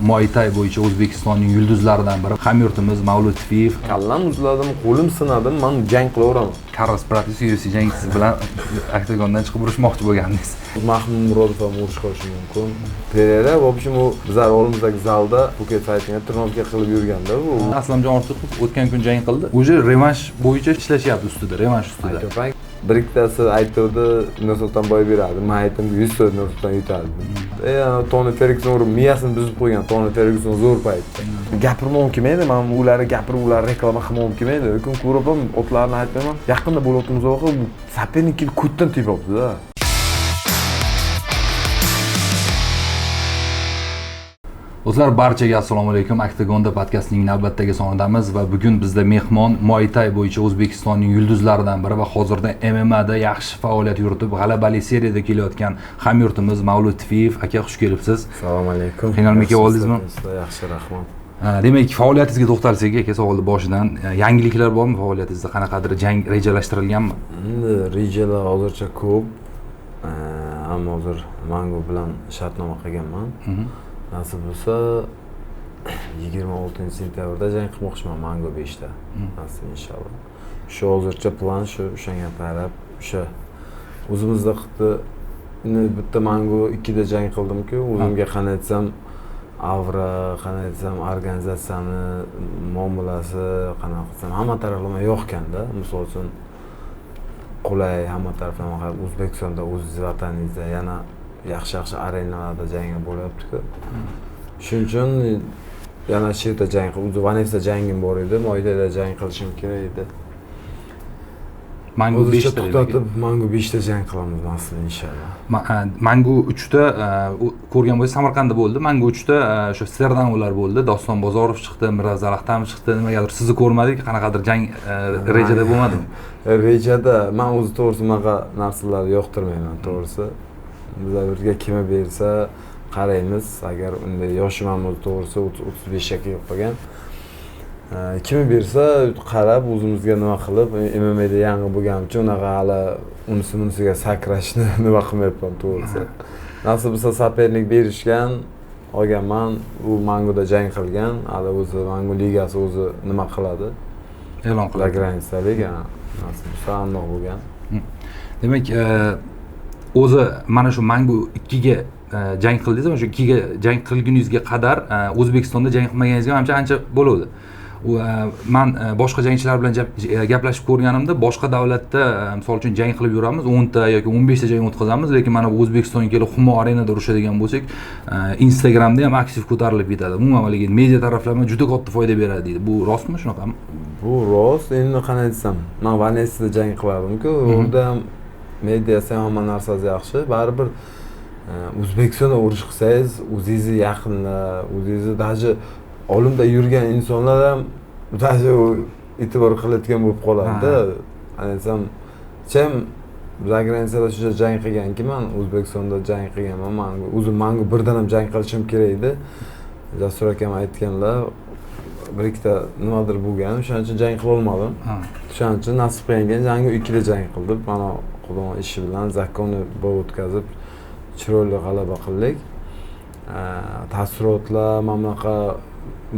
Muay Thai bo'yicha O'zbekistonning yulduzlaridan biri hamyurtimiz Mavlud Tifiyev. Kallam uzladim, qo'lim sinadim, man jang qilaveraman. Carlos Pratis UFC jangchisi bilan oktagondan chiqib urushmoqchi bo'lgandingiz. Mahmud Murodov ham urush qilishi mumkin. Pereira, в общем, u bizlar oldimizdagi zalda Phuket Fightingga trenirovka qilib yurganda u. Aslamjon Ortiqov o'tgan kun jang qildi. Уже revansh bo'yicha ishlashyapti ustida, revansh ustida. Aytyapman, bir ikkitasi aytuvdi, Nursulton boy beradi. Men aytdim, 100% Nursulton yutadi. Toni Ferguson urib miyasini buzib qo'ygan. Toni Ferguson zo'r paytda. Gapirmog'im kelmaydi, men ularni gapirib, ularni reklama qilmog'im kelmaydi. Lekin ko'rib ham otlarni aytmayman. Yaqinda bo'layotgan musobaqa соперник kelib ko'tdan tepyapti-da. Do'stlar, barchaga assalomu alaykum. Oktagonda podkastning navbatdagi sonidamiz va bugun bizda mehmon Muay Thai bo'yicha O'zbekistonning yulduzlaridan biri va hozirda MMAda yaxshi faoliyat yuritib, g'alabali seriyada kelayotgan hamyurtimiz Mavlud Tifiyev. Aka, xush kelibsiz. Assalomu alaykum. Qiynalmay kelib oldingizmi? Yaxshi, rahmat. Demak, faoliyatingizga to'xtalsak, aka, savolni boshidan yangiliklar bormi faoliyatingizda? Qanaqadir jang rejalashtirilganmi? Endi rejalar hozircha ko'p. Ammo hozir Mango bilan shartnoma qilganman. Nasib bo'lsa 26 sentyabrda jang qilmoqchiman Mango 5da. Nasib inshaalloh. Shu hozircha plan shu, o'shanga qarab, o'sha o'zimizda qildi. Bitta Mango 2da jang qildim-ku, o'zimga qanday desam avra, qanday desam organizatsiyani muomalasi, qanaqa qilsam hamma taraflama yoqganda, misol uchun qulay hamma taraflama qarab O'zbekistonda o'zingiz vataningizda yana yaxshi-yaxshi arenalarda jang bo'lyapti-ku. Shuning uchun yana shu yerda jang qilib, o'zi Vanessa jangim bor edi, Muay Thai'da jang qilishim kerak edi. Mango 5 ta to'xtatib, Mango 5 ta jang qilamiz nasib inshaalloh. Mango 3 ta ko'rgan bo'lsangiz Samarqandda bo'ldi. Mango 3 ta o'sha Serdanovlar bo'ldi, Doston Bozorov chiqdi, Mirazar Ahtamov chiqdi. Nimagadir sizni ko'rmadik, qanaqadir jang rejada bo'lmadimi? Rejada men o'zi to'g'risi bunaqa narsalarni yoqtirmayman, to'g'risi. Bizlar birga kimi bersa qaraymiz. Agar unda yoshim ham o'zi to'g'risi 35 ga kelib qolgan. Kimi bersa qarab o'zimizga nima qilib, MMAda yangi bo'lganim uchun unaqa hali unisi bunisiga sakrashni nima qilmayapman to'g'risi. Nasib bo'lsa соперник berishgan, olganman. U Mangoda jang qilgan. Hali o'zi Mango ligasi o'zi nima qiladi? E'lon qiladi. Заграницalik, nasib bo'lsa aniq bo'lgan. Demak, o'zi mana shu Mango 2 ga jang qildingiz, mana shu 2 ga jang qilguningizga qadar O'zbekistonda jang qilmaganingizga manimcha ancha bo'luvdi. Man boshqa jangchilar bilan gaplashib ko'rganimda, boshqa davlatda misol uchun jang qilib yuramiz, 10 ta yoki 15 ta jang o'tkazamiz, lekin mana bu O'zbekistonga kelib Humo arenada urushadigan bo'lsak, Instagramda ham aktiv ko'tarilib ketadi. Umuman haligi media taraflama juda katta foyda beradi deydi. Bu rostmi, shunaqami? Bu rost. Endi qanday desam, men Vanessada jang qilardim-ku, unda ham mediasi ham hamma narsasi yaxshi. Baribir O'zbekistonda urush qilsangiz, o'zingizni yaqinlar, o'zingizni даже olimda yurgan insonlar ham даже e'tibor qilayotgan bo'lib qoladi-da. Aytsam, chem заграницада shuncha jang qilganki, men O'zbekistonda jang qilganman. Men o'zim Mango birdan ham jang qilishim kerak edi. Jasur akam aytganlar, bir ikkita nimadir bo'lgan, o'shaning uchun jang qila olmadim. O'shaning uchun nasib qilgan jangni 2 da jang qildim. Mana Xudoning ishi bilan zakonni boy o'tkazib, chiroyli g'alaba qildik. Taassurotlar mana bunaqa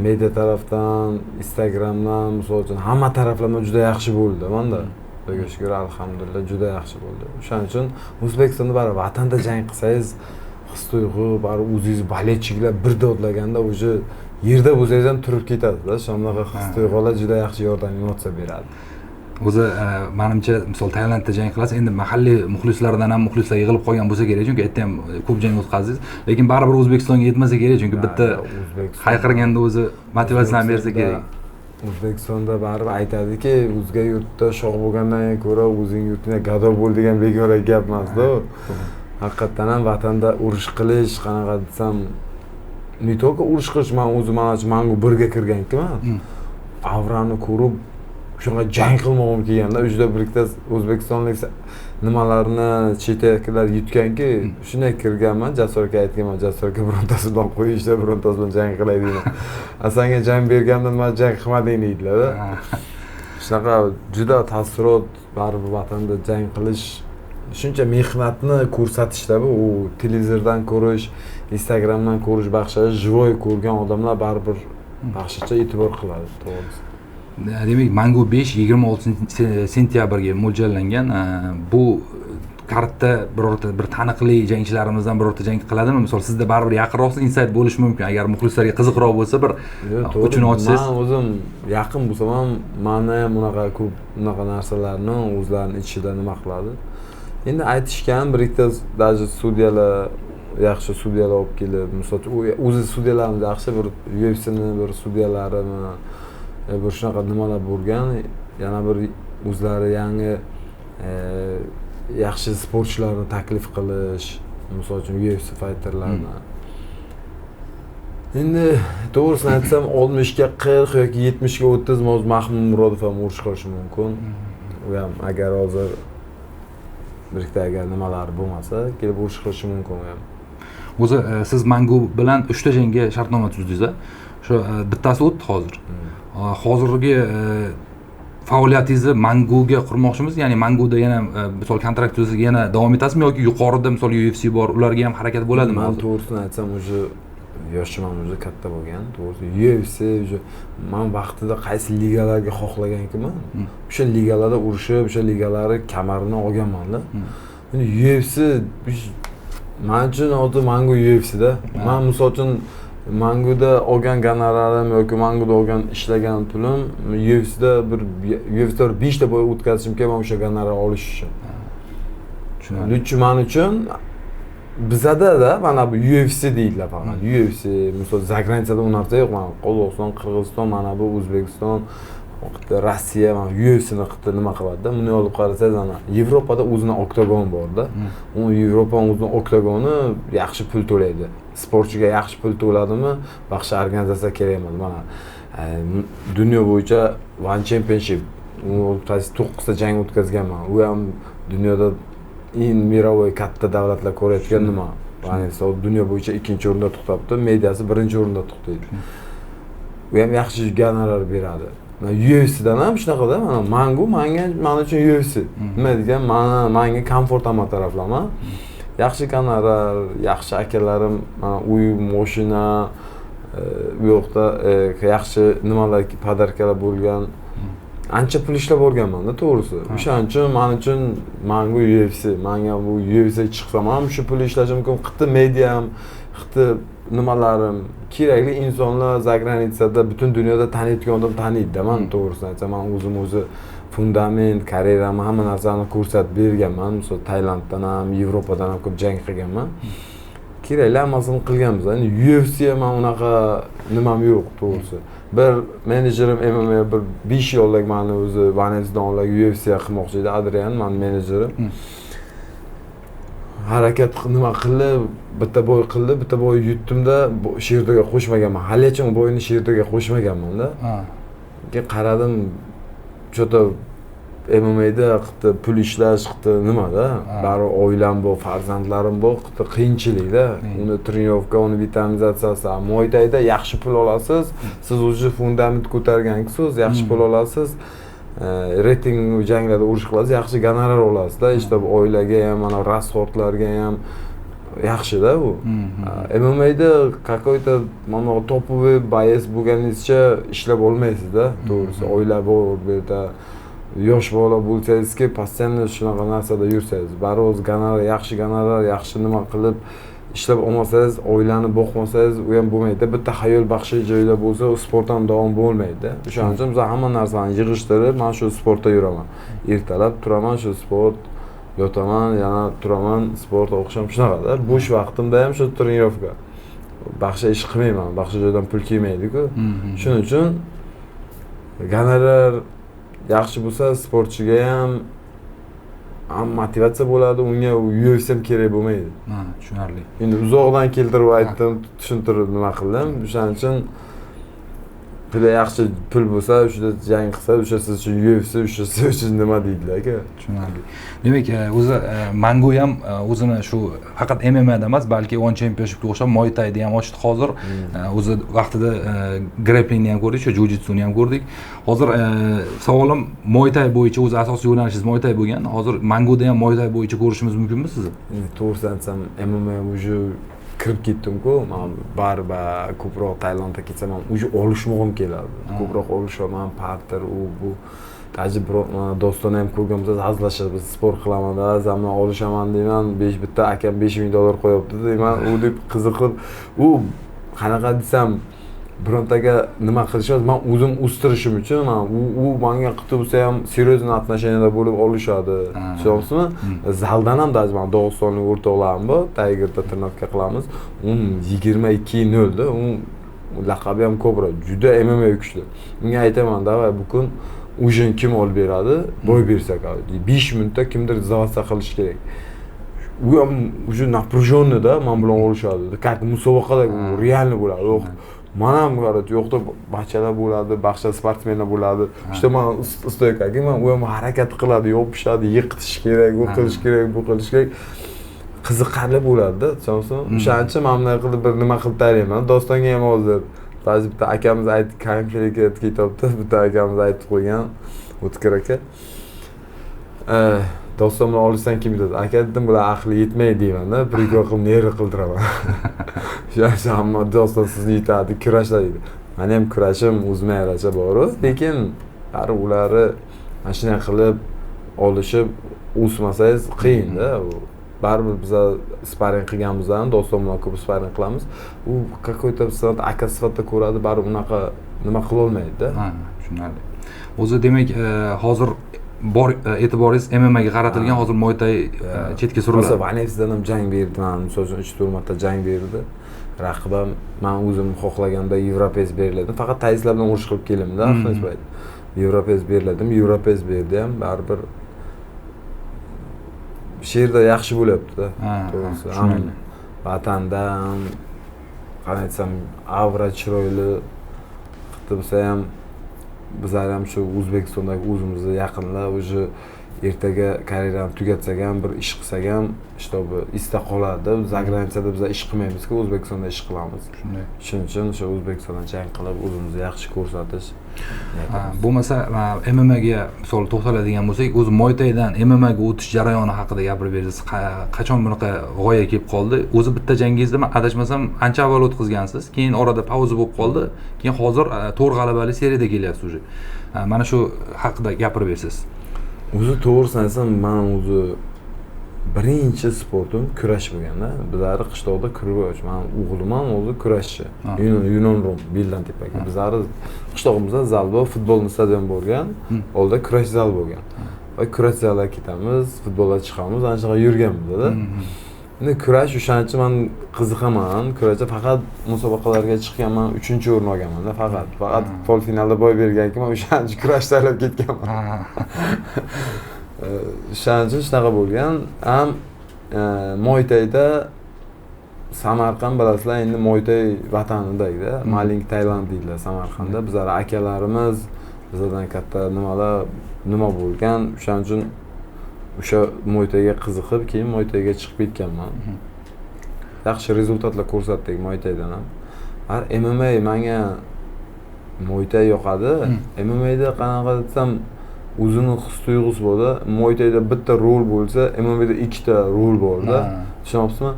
media tarafdan, Instagramdan, misol uchun hamma taraflama juda yaxshi bo'ldi menda. Xudoga shukr, alhamdulillah juda yaxshi bo'ldi. O'shaning uchun O'zbekistonda baribir vatanda jang qilsangiz, his tuyg'u, baribir o'zingiz болельщикlar bir dodlaganda o'sha yerda bo'lsangiz ham turib ketadi-da. Shunaqa his tuyg'ular juda yaxshi yordam, emotsiya beradi. O'zi menimcha, misol Tailandda jang qilasiz, endi mahalliy muxlislardan ham muxlislar yig'ilib qolgan bo'lsa kerak, chunki erta ham ko'p jang o'tkazdingiz, lekin baribir O'zbekistonga yetmasa kerak, chunki bitta hayqirganda o'zi motivatsiyani bersa kerak. O'zbekistonda baribir aytadiki, o'zga yurtda shoh bo'lgandan ko'ra o'zing yurtingda gado bo'l degan bekor gap emas-da. Haqiqatan ham vatanda urush qilish, qanaqa desam, не только urush qilish, men o'zim mana shu Mango 1ga kirgankiman. Avrani ko'rib shunga jang qilmog'im kelganda, juda bir ikkita o'zbekistonlik nimalarni chet elliklar yutganki, shunday kirganman, Jasur aka aytganman, Jasur aka birontasi bilan qo'yishda, birontasi bilan jang qilay deyman. A senga jang berganda nima jang qilmading deydilar-da. Shunaqa juda taassurot, baribir vatanda jang qilish Shuncha mehnatni ko'rsatishda bu u televizordan ko'rish, Instagramdan ko'rish boshqa, живой ko'rgan odamlar baribir boshqacha e'tibor qiladi, to'g'risi. Demak, Mangu 5 26 sentyabrga mo'ljallangan. Bu kartda birorta bir taniqli jangchilarimizdan birorta jang qiladimi? Misol, sizda baribir yaqinroqsiz, инсайт bo'lishi mumkin. Agar muxlislarga qiziqroq bo'lsa, bir uchini ochsangiz. Man o'zim yaqin bo'lsam ham, mani ham unaqa ko'p unaqa narsalarni o'zlarini ichida nima qiladi. Endi aytishgan bir ikkita даже sudyalar, yaxshi sudyalar olib kelib, misol uchun, o'zi sudyalarimiz yaxshi, bir UFCni bir sudyalarimi, bir shunaqa nimalar bo'lgan, yana bir o'zlari yangi yaxshi sportchilarni taklif qilish, misol uchun UFC fighterlarni. Endi to'g'risini aytsam, 60ga 40 yoki 70ga 30 hozir Mahmud Murodov ham urush qilishi mumkin. U ham agar hozir bir ikkita agar nimalari bo'lmasa, kelib urush qilishi mumkin u ham. O'zi siz Mangu bilan 3 ta jangga shartnoma tuzdingiz, a? Shu bittasi o'tdi hozir. Hozirgi faoliyatingizni Manguga qurmoqchimisiz? Ya'ni Manguda yana misol kontrakt tuzib yana davom etasizmi yoki yuqorida misol UFC bor, ularga ham harakat bo'ladimi? Man to'g'risini aytsam, уже yoshim ham уже katta bo'lgan. To'g'risi UFC уже man vaqtida qaysi ligalarga xohlagankiman, o'sha ligalarda urushib, o'sha ligalari kamarini olganman-da. Endi UFC man uchun hozir Mangu UFCda. Man misol uchun Manguda olgan gonorarim yoki Manguda olgan ishlagan pulim UFCda bir UFCda bir 5 ta бой o'tkazishim kerak man o'sha gonorar olish uchun. Tushunarli. Лучше man uchun bizada-da mana bu UFC deydilar faqat. UFC, misol заграница da u narsa yo'q. Mana Qozog'iston, Qirg'iziston, mana bu O'zbekiston, Rossiya mana UFCni qilib nima qiladida. Buni olib qarasangiz, ana Yevropada o'zini oktagon borda. U Yevropani o'zini oktagoni yaxshi pul to'laydi. Sportchiga yaxshi pul to'ladimi, boshqa organizatsiya kerak emas. Mana dunyo bo'yicha One Championship 9 ta jang o'tkazganman. U ham dunyoda eng мировой katta davlatlar ko'rayotgan nima. Ya'ni dunyo bo'yicha 2-o'rinda to'xtabdi, mediasi 1-o'rinda to'xtaydi. U ham yaxshi gonorar beradi. UFCdan ham shunaqada, mana Mangu manga, men uchun UFC. Nima degan, manga komfort hamma taraflama. Yaxshi gonorar, yaxshi akalarim, mana uy, mashina, u yoqda yaxshi nimalar, подарка lar bo'lgan. Ancha pul ishlab olganman-da, to'g'risi. O'shaning uchun men uchun Mangu UFC, menga bu UFC chiqsam ham shu pul ishlashim mumkin. Qiti mediam, qiti nimalarim, kerakli insonlar заграница da, butun dunyoda taniyotgan odam taniydi-da, man to'g'risini aytsam, man o'zim o'zi fundament, karyeramni, hamma narsani ko'rsatib berganman. Misol Tailanddan ham, Yevropadan ham ko'p jang qilganman. Kerakli hammasini qilganmiz. Endi UFC man unaqa nimam yo'q, to'g'risi. Bir menejerim MMA bir 5 yil oldin mani o'zi Vanessadan oldin UFC qilmoqchi edi, Adrian mani menejerim. Harakat nima qilib, bitta бой qildi, bitta бой yutdimda, Shirtoga qo'shmaganman. Haligacha u бой ni Shirtoga qo'shmaganman-da. Keyin qaradim, что-то MMAda qildi pul ishlash qildi nimada? Baribir oilam bor, farzandlarim bor, qildi qiyinchilikda. Uni тренировка, uni vitaminizatsiyasi. Muay Thayda yaxshi pul olasiz, siz уже fundament ko'targansiz, yaxshi pul olasiz. Reyting janglarda urush qilasiz, yaxshi gonorar olasizda, işte oilaga ham, mana расход larga ham yaxshida bu. MMAda какой-то mana топовый боец bo'lganingizcha ishlab olmaysizda, to'g'risi. Oila bor bu yerda. Yosh bola bo'lsangizki, постоянно shunaqa narsada yursangiz, baribir o'zi gonorar, yaxshi gonorar, yaxshi nima qilib ishlab olmasangiz, oilani boqmasangiz, u ham bo'lmaydi. Bitta xayol baxshi joyda bo'lsa, sport ham davom bo'lmaydi. O'shaning uchun biz hamma narsani yig'ishtirib, mana shu sportda yuraman. Ertalab turaman, shu sport, yotaman, yana turaman, sport, oqshom shunaqada. Bo'sh vaqtimda ham shu тренировка. Boshqa ish qilmayman, boshqa joydan pul kelmaydi-ku. Shuning uchun gonorar yaxshi bo'lsa, sportchiga ham motivatsiya bo'ladi, unga UFC ham kerak bo'lmaydi. Ha, tushunarli. Endi uzoqdan keltirib aytdim, tushuntirib nima qildim. O'shaning uchun Puli yaxshi pul bo'lsa, o'shada jang qilsa, o'sha siz uchun UFC, o'sha siz uchun nima deydilar aka. Tushunarli. Demak, o'zi Mangu ham o'zini shu faqat MMAda emas, balki One Championshipga o'xshab Muay Thayda ham ochdi hozir. O'zi vaqtida grapplingni ham ko'rdik, shu jiu-jitsuni ham ko'rdik. Hozir savolim Muay Thai bo'yicha, o'zi asosiy yo'nalishingiz Muay Thai bo'lgan. Hozir Manguda ham Muay Thai bo'yicha ko'rishimiz mumkinmi sizni? Endi to'g'risini aytsam, MMA уже kirib ketdim-ku. Man baribir ko'proq Tailandga ketsam ham уже olishmog'im keladi. Ko'proq olishaman, parter, u bu. Даже biror do'stlarni ham ko'rgan bo'lsangiz, hazillashamiz, sport qilaman, da, bilan olishaman deyman, 5 bitta akam 5000 dollar qo'yapti deyman, u deb qiziqib, u qanaqa desam, birontaga nima qilish emas, man o'zim o'stirishim uchun, man u manga qilib bo'lsa ham серьезный отношения da bo'lib olishadi. Tushunyapsizmi? Zaldan ham даже man dog'istonlik o'rtoqlarim bor, Tigerda тренировка qilamiz. U 22-0 da, u laqabi ham ko'proq, juda MMA kuchli. Unga aytaman, давай bu kun ужин kim olib beradi, бой bersak, 5 minutda kimdir сдаваться qilish kerak. U ham уже напряженный da man bilan olishadi. Как musobaqada реально bo'ladi. Yo'q, man ham, короче, yo'qda bachalar bo'ladi, baxsha sportsmenlar bo'ladi. Что man стойка ga man, u ham harakat qiladi, yopishadi, yiqitish kerak, u qilish kerak, bu qilish kerak. Qiziqarli bo'ladi-da, tushunyapsizmi? O'shaning uchun mana bunday qilib bir nima qilib tayyorlayman. Dostonga ham hozir ba'zi bitta akamiz aytdi, konflikt ketyapti, bitta akamiz aytib qo'ygan, O'tkir aka. Doston bilan olishsan kim yutadi? Aka dedim, bular aqli yetmaydi deymanda, прикол qilib nervi qildiraman. O'shaning hamma doston sizni yutadi, kurashadi deydi. Mani ham kurashim o'zimga yarasha boru, lekin baribir ularni mana shunday qilib olishib o'smasangiz qiyinda u. Baribir biza sparing qilganmiz ham, doston bilan ko'p sparing qilamiz. U какой-то aka sifatida ko'radi, baribir unaqa nima qilolmaydi-da. Ha, tushunarli. O'zi demak, hozir bor e'tiboringiz MMAga qaratilgan, hozir Muay Thai chetga suriladi. Masalan, Vanessidan ham jang berdi, man misol uchun 3-4 marta jang berdi. Raqib ham man o'zim xohlaganda европеец beriladi. Faqat tayslar bilan urush qilib keldimda, payt. Европеец beriladim, европеец berdi ham, baribir shu yerda yaxshi bo'lyapti-da. To'g'risi. Ham vatanda ham, qanday aytsam, avra chiroyli qilib bo'lsa ham, bizlar ham shu O'zbekistondagi o'zimizni yaqinlar уже ertaga karyerani tugatsak ham, bir ish qilsak ham, чтобы esda qoladi. Заграница da biz ish qilmaymizku, O'zbekistonda ish qilamiz. Shunday. Shuning uchun o'sha O'zbekistonda jang qilib, o'zimizni yaxshi ko'rsatish niyatimiz. Bo'lmasa MMAga misol to'xtaladigan bo'lsak, o'zi Muay Thaidan MMAga o'tish jarayoni haqida gapirib bersangiz, qachon bunaqa g'oya kelib qoldi? O'zi bitta jangingizni man adashmasam ancha avval o'tkazgansiz, keyin orada pauza bo'lib qoldi, keyin hozir 4 g'alabali seriyada kelyapsiz уже. Mana shu haqida gapirib bersangiz. O'zi to'g'risini aytsam, man o'zi birinchi sportim kurash bo'lganda, bizlarni qishloqda kurash, mani o'g'lim ham o'zi kurashchi. Yunon Rum beldan tepaga. Bizlarni qishlog'imizda zal bor, futbolni stadion bo'lgan, oldida kurash zal bo'lgan. Va kurash zaliga ketamiz, futbolga chiqamiz, ana shunaqa yurganmiz-da. Endi kurash o'shaning uchun man qiziqaman. Kurashda faqat musobaqalarga chiqqanman, 3-o'rin olganman-da faqat. Faqat полуфинал da бой berganki, man o'shaning uchun kurash tanlab ketganman. O'shaning uchun shunaqa bo'lgan. Ham Muay Thayda Samarqand bilasizlar, endi Muay Thai vatanidagida, Maling Tailand deydilar Samarqandda. Bizlar akalarimiz, bizlardan katta nimalar nima bo'lgan, o'shaning uchun o'sha Muay Thayga qiziqib, keyin Muay Thayga chiqib ketganman. Yaxshi результат lar ko'rsatdik Muay Thaydan ham. Har MMA menga Muay Thai yoqadi. MMAda qanaqa desam, o'zini his tuyg'usi borda. Muay Thayda bitta rol bo'lsa, MMAda ikkita rol borda. Tushunyapsizmi?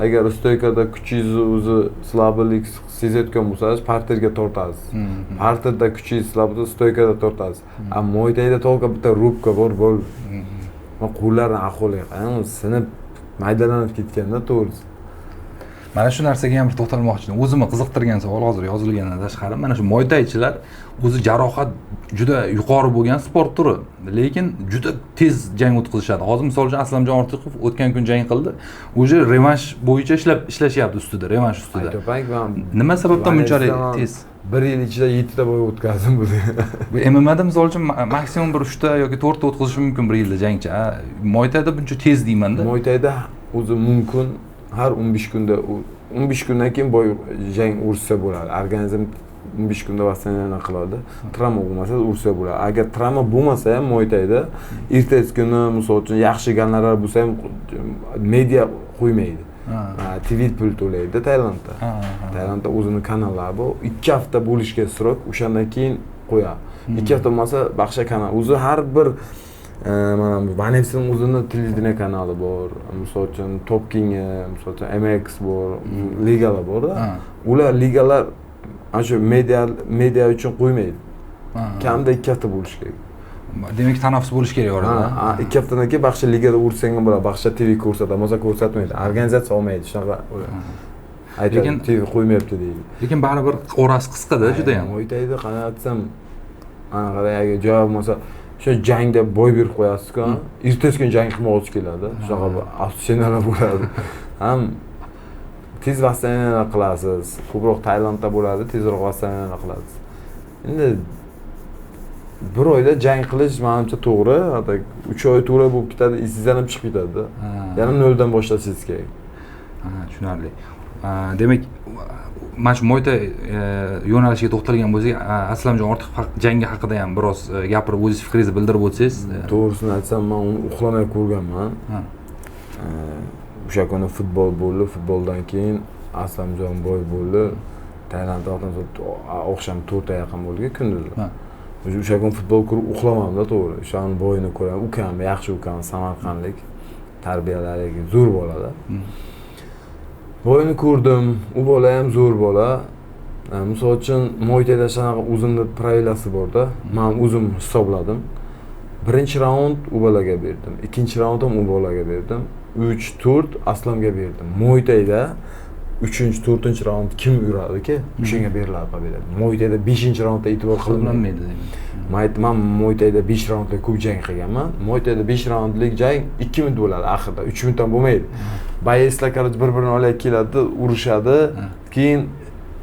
Agar стойка da kuchingizni o'zi слабый lik sezayotgan bo'lsangiz, parterga tortasiz. Parterda kuchingiz слабый bo'lsa, стойка da tortasiz. A Muay Thayda только bitta рубка bor, bo'ldi. Man qo'llarni ahvoliga qarang, sinib, maydalanib ketganda to'g'risi. Mana shu narsaga ham bir to'xtalmoqchi edim. O'zimni qiziqtirgan savol hozir yozilgandan tashqari, mana shu Muay Thaychilar o'zi jarohat juda yuqori bo'lgan sport turi, lekin juda tez jang o'tkazishadi. Hozir misol uchun Aslamjon Ortiqov o'tgan kun jang qildi. Уже revansh bo'yicha ishlashyapti ustida, revansh ustida. Aytopank, man Nima sababdan bunchalik Valenciyadan tez? Bir yil ichida 7 ta бой o'tkazdim bu. Bu MMAda misol uchun maksimum bir 3 ta yoki 4 ta o'tkazishi mumkin bir yilda jangchi. Muay Thayda buncha tez deymanda. Muay Thayda o'zi mumkin har 15 kunda, 15 kundan keyin бой jang ursa bo'ladi. Organizm 15 kunda восстановление qiladi. Travma bo'lmasa ursa bo'ladi. Agar travma bo'lmasa ham Muaytayda ertasi kuni, misol uchun, yaxshi gonorar bo'lsa ham media qo'ymaydi. TV pul to'laydi Tailandda. Tailandda o'zini kanallari bor. 2 hafta bo'lishga срок, o'shandan keyin qo'yadi. 2 hafta bo'lmasa boshqa kanal. O'zi har bir mana bu ONE o'zini televideniye kanali bor. Misol uchun Top King, misol uchun MX bor, ligalar bor-da. Ular ligalar ana shu media uchun qo'ymaydi. Kamida 2 hafta bo'lishi kerak. Demak, tanaffus bo'lishi kerak orada. Ha, 2 haftadan keyin boshqa ligada ursang ham bo'ladi, boshqa TV ko'rsatadi, bo'lmasa ko'rsatmaydi. Organizatsiya olmaydi, shunaqa. Aytadi, Lekin TV qo'ymayapti deydi. Lekin baribir orasi qisqada juda ham. Muaytayda qanday aytsam, ana qarang, agar joy bo'lmasa o'sha jangda boy berib qo'yasiz-ku, ertasi kuni jang qilmoqchi keladi. Shunaqa bir ощущение bo'ladi. Ham tez восстановление qilasiz. Ko'proq Tailandda bo'ladi, tezroq восстановление qilasiz. Endi bir oyda jang qilish menimcha to'g'ri, hatto 3 oy to'g'ri bo'lib ketadi, esingizdan ham chiqib ketadi. Yana noldan boshlashingiz kerak. Ha, tushunarli. Demak, mana shu Muaytay yo'nalishiga to'xtalgan bo'lsak, Aslamjon Ortiqov jangi haqida ham biroz gapirib, o'zingiz fikringizni bildirib o'tsangiz. To'g'risini aytsam, men uni uxlamay ko'rganman. O'sha kuni futbol bo'ldi, futboldan keyin Aslamjon boy bo'ldi. Tailandda oqshom 4ga yaqin bo'ldi kunduzi. O'sha kun futbol ko'rib uxlamadim-da, to'g'ri. O'shani boyini ko'raman. Ukam, yaxshi ukam, samarqandlik, tarbiyalari zo'r bolada. Boyini ko'rdim, u bola ham zo'r bola. Misol uchun Muaytayda shunaqa o'zimni правила si bor-da. Men o'zim hisobladim. Birinchi raund u bolaga berdim, ikkinchi raund ham u bolaga berdim. 3, 4 Aslamga berdim. Muaytayda 3-chi, 4-chi raund kim uradiki, o'shanga beriladi победа. Muaytayda 5-raundda e'tibor qilinmaydi. Man Muaytayda 5 raundda ko'p jang qilganman. Muaytayda 5 raundlik jang 2 minut bo'ladi axirida, 3 minut ham bo'lmaydi. Боец lar короче bir-birini olib keladi, urushadi, keyin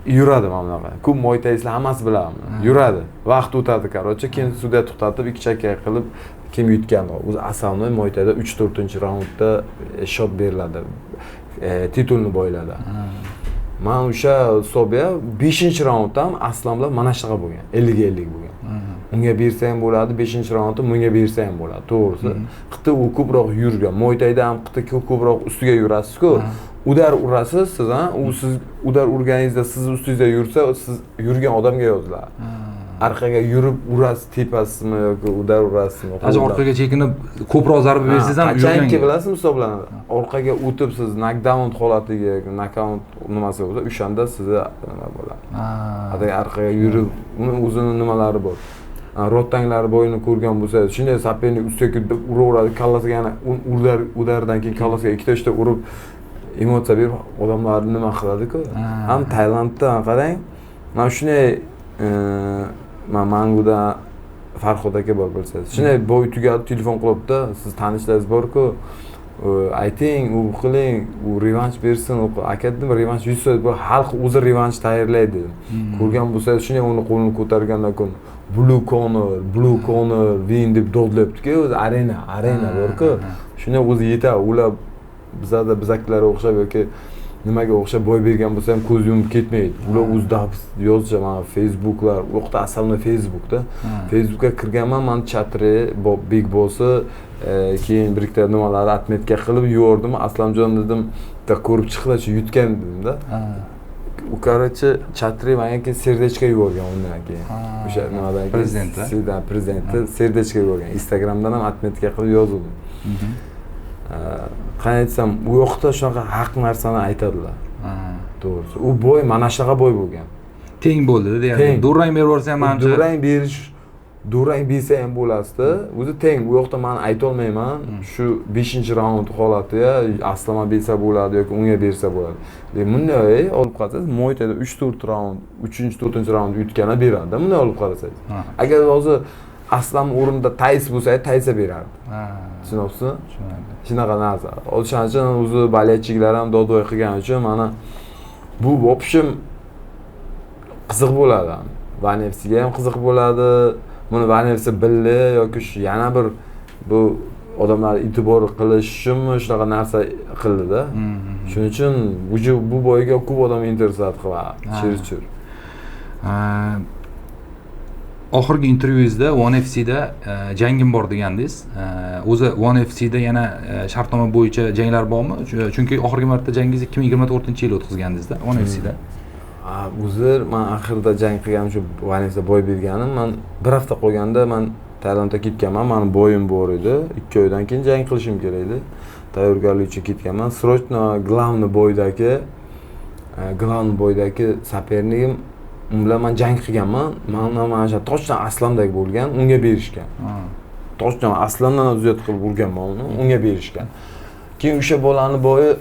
yuradi mana bunaqa. Ko'p muaytayslar hammasi biladi. Yuradi. Vaqt o'tadi короче, keyin sudya to'xtatib ikki chakka qilib kim yutgan. O'zi основной Muaytayda 3-4 raundda счёт beriladi. Titulni boyladi. Man o'sha hisobga 5-raundda ham Aslam bilan mana shunaqa bo'lgan. 50-50 bo'lgan. Unga bersa ham bo'ladi, 5-raundda bunga bersa ham bo'ladi. To'g'risi, qiti u ko'proq yurgan. Muaytayda ham qiti ko'proq ustiga yurasiz-ku. Удар urasiz siz, ha? U siz удар urganingizda siz ustingizda yursa, siz yurgan odamga yoziladi. Orqaga yurib urasiz, tepasizmi yoki удар urasizmi? Hozir orqaga chekinib ko'proq zarba bersangiz ham qachonki bilasizmi hisoblanadi. Orqaga o'tib siz nokdaun holatiga yoki nokaut nimasi bo'lsa, o'shanda sizga nima bo'ladi. Agar orqaga yurib, uni o'zini nimalari bor. Rottanglari boyini ko'rgan bo'lsangiz, shunday соперник ustiga kirib uraveradi, kallasiga yana удар dan keyin kallasiga ikkita uchta urib emotsiya berib odamlarni nima qiladi-ku. Ham Tailandda qarang, mana shunday man Manguda Farhod aka bor bilsangiz. Shunday бой tugadi, telefon qilibdi, siz tanishlaringiz bor-ku, ayting, u qiling, u revansh bersin, u aka dedim, revansh 100% bu xalq o'zi revansh tayyorlaydi dedim. Ko'rgan bo'lsangiz, shunday uni qo'lini ko'targandan keyin Blue Corner, Blue Corner win deb dodlayapti-ku, o'zi arena bor-ku. Shunday o'zi yetadi, ular bizada bizaklarga o'xshab yoki nimaga o'xshab boy bergan bo'lsa ham ko'z yumib ketmaydi. Ular o'zi yozishadi, mana Facebooklar, u yoqda aslida Facebookda. Facebookga kirganman, man Chatri, Big Bossi, keyin bir ikkita nimalarni отметка qilib yubordim. Aslamjon dedim, bitta ko'rib chiqdi, shu yutgan dedim-da. U короче Chatri menga keyin сердечко yuborgan undan keyin. O'sha nimadan keyin prezidenti. Prezidenti сердечко yuborgan. Instagramdan ham отметка qilib yozdim. Qanday aytsam, u yoqda shunaqa haq narsani aytadilar. To'g'risi. U бой mana shunaqa бой bo'lgan. Teng bo'ldi deyarli. Durang berib yuborsa ham manimcha. Durang berish, durang bersa ham bo'lasdi. O'zi teng. U yoqda men ayta olmayman. Shu 5-raund holatiga Aslama bersa bo'ladi yoki unga bersa bo'ladi. Lekin bunday olib qarasangiz, Muaytayda 3-4 raund, 3-4 raund yutgani beradi. Bunday olib qarasangiz. Agar hozir Aslam o'rnida Tays bo'lsa, Taysa berardi. Tushunyapsizmi? Shunaqa narsa. O'shaning uchun o'zi болельщик lar ham dodvoy qilgani uchun mana bu в общем qiziq bo'ladi. ONE FCga ham qiziq bo'ladi. Buni ONE FC bildi yoki shu yana bir bu odamlar e'tibor qilish uchunmi shunaqa narsa qildida. Shuning uchun bu бой ga ko'p odam интерес qiladi. Chir-chir. Oxirgi intervyuyingizda One FCda jangim bor degandingiz. O'zi One FCda yana shartnoma bo'yicha janglar bormi? Chunki oxirgi marta jangingizni 2024-yil o'tkazgandingizda One FCda. O'zi man oxirida jang qilganim shu One FCda бой berganim. Man bir hafta qolganda man Tailandga ketganman. Mani бой im bor edi. 2 oydan keyin jang qilishim kerak edi. Tayyorgarlik uchun ketganman. Срочно главный бой dagi соперник im, u bilan man jang qilganman. Man mana shu точно Aslamdek bo'lgan, unga berishgan. Точно Aslamdan ham ziyod qilib urganman uni, unga berishgan. Keyin o'sha bolani бой i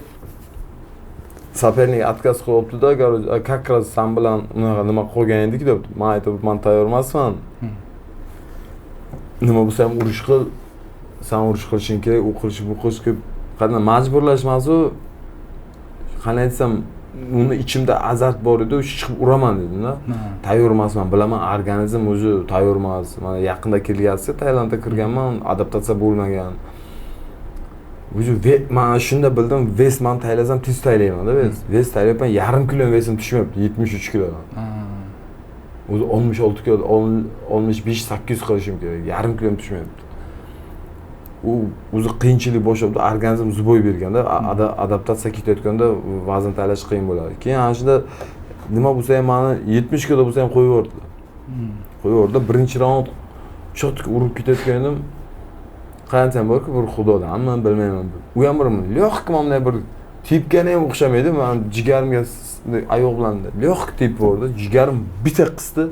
соперник отказ qilyapti-da, короче, как раз san bilan unaqa nima qolgan edik debdi. Man aytib, man tayyor emasman. Nima bo'lsa ham urush qil, san urush qilishing kerak, u qilish, bu qilish kerak. Qanday majburlash emas u, qanday aytsam, uni ichimda azart bor edi, o'sha chiqib uraman dedim-da. Tayyor emasman, bilaman, organizm o'zi tayyor emas. Mana yaqinda kelgansiz, Tailandda kirganman, adaptatsiya bo'lmagan. O'zi man shunda bildim, вес man taylasam tez taylayman-da, вес. Вес taylayapman, yarim kilo вес im tushmayapti, 73 kilodan. O'zi 66 kilo, 65 800 qilishim kerak, yarim kilo tushmayapti. U o'zi qiyinchilik boshlabdi, organizm сбой berganda, adaptatsiya ketayotganda vazn taylash qiyin bo'ladi. Keyin ana shunda nima bo'lsa ham mani 70 kilo bo'lsa ham qo'yib yubordilar. Qo'yib yubordi. Birinchi raund чётко urib ketayotgan edim. Qancha borku, bir xudodanmi, bilmayman. U ham bir лёгкий mana bunday bir tepgani ham o'xshamaydi. Man jigarimga oyoq bilan лёгкий tepib yubordi. Jigarim bitta qisdi.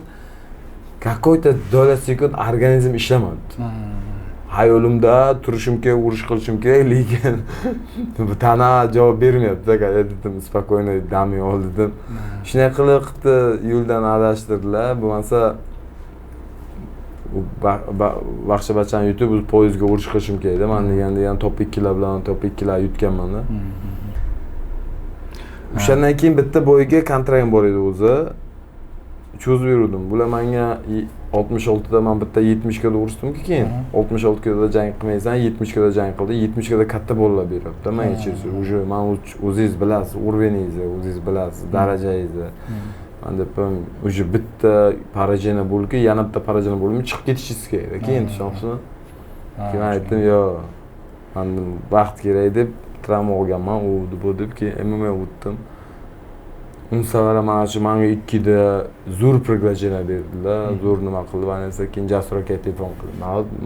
Какой-то доля sekund organizm ishlamadi. Hayolimda turishim kerak, urush qilishim kerak, lekin bu tana javob bermayapti. Dedim, спокойно dam ol dedim. Shunday qilib bitta yo'ldan adashtirdilar. Bo'lmasa u baxsha bachani yutib, o'zi poyezdga urush qilishim kerak edi. Man degan top 2lar bilan top 2lar yutganman-da. O'shandan keyin bitta бой ga kontraktim bor edi o'zi. Cho'zib yurdim. Bular menga 66 da man bitta 70 kilo urishdim-ku keyin. 66 kiloda jang qilmaysan, 70 kiloda jang qildi. 70 kiloda katta bolalar beryapti. Man уже man o'zingiz bilasiz, уровень ingizni, o'zingiz bilasiz, darajangizni. Man deb уже bitta поражение bo'ldi, yana bitta поражение bo'ldimi, chiqib ketishingiz kerak. Keyin tushunyapsizmi? Keyin man aytdim, yo'q, man vaqt kerak deb travma olganman, u bu deb keyin MMA o'tdim. Un safar mana shu manga ikkida zo'r приглашение berdilar, zo'r nima qildi, mana keyin Jasur aka telefon qildi.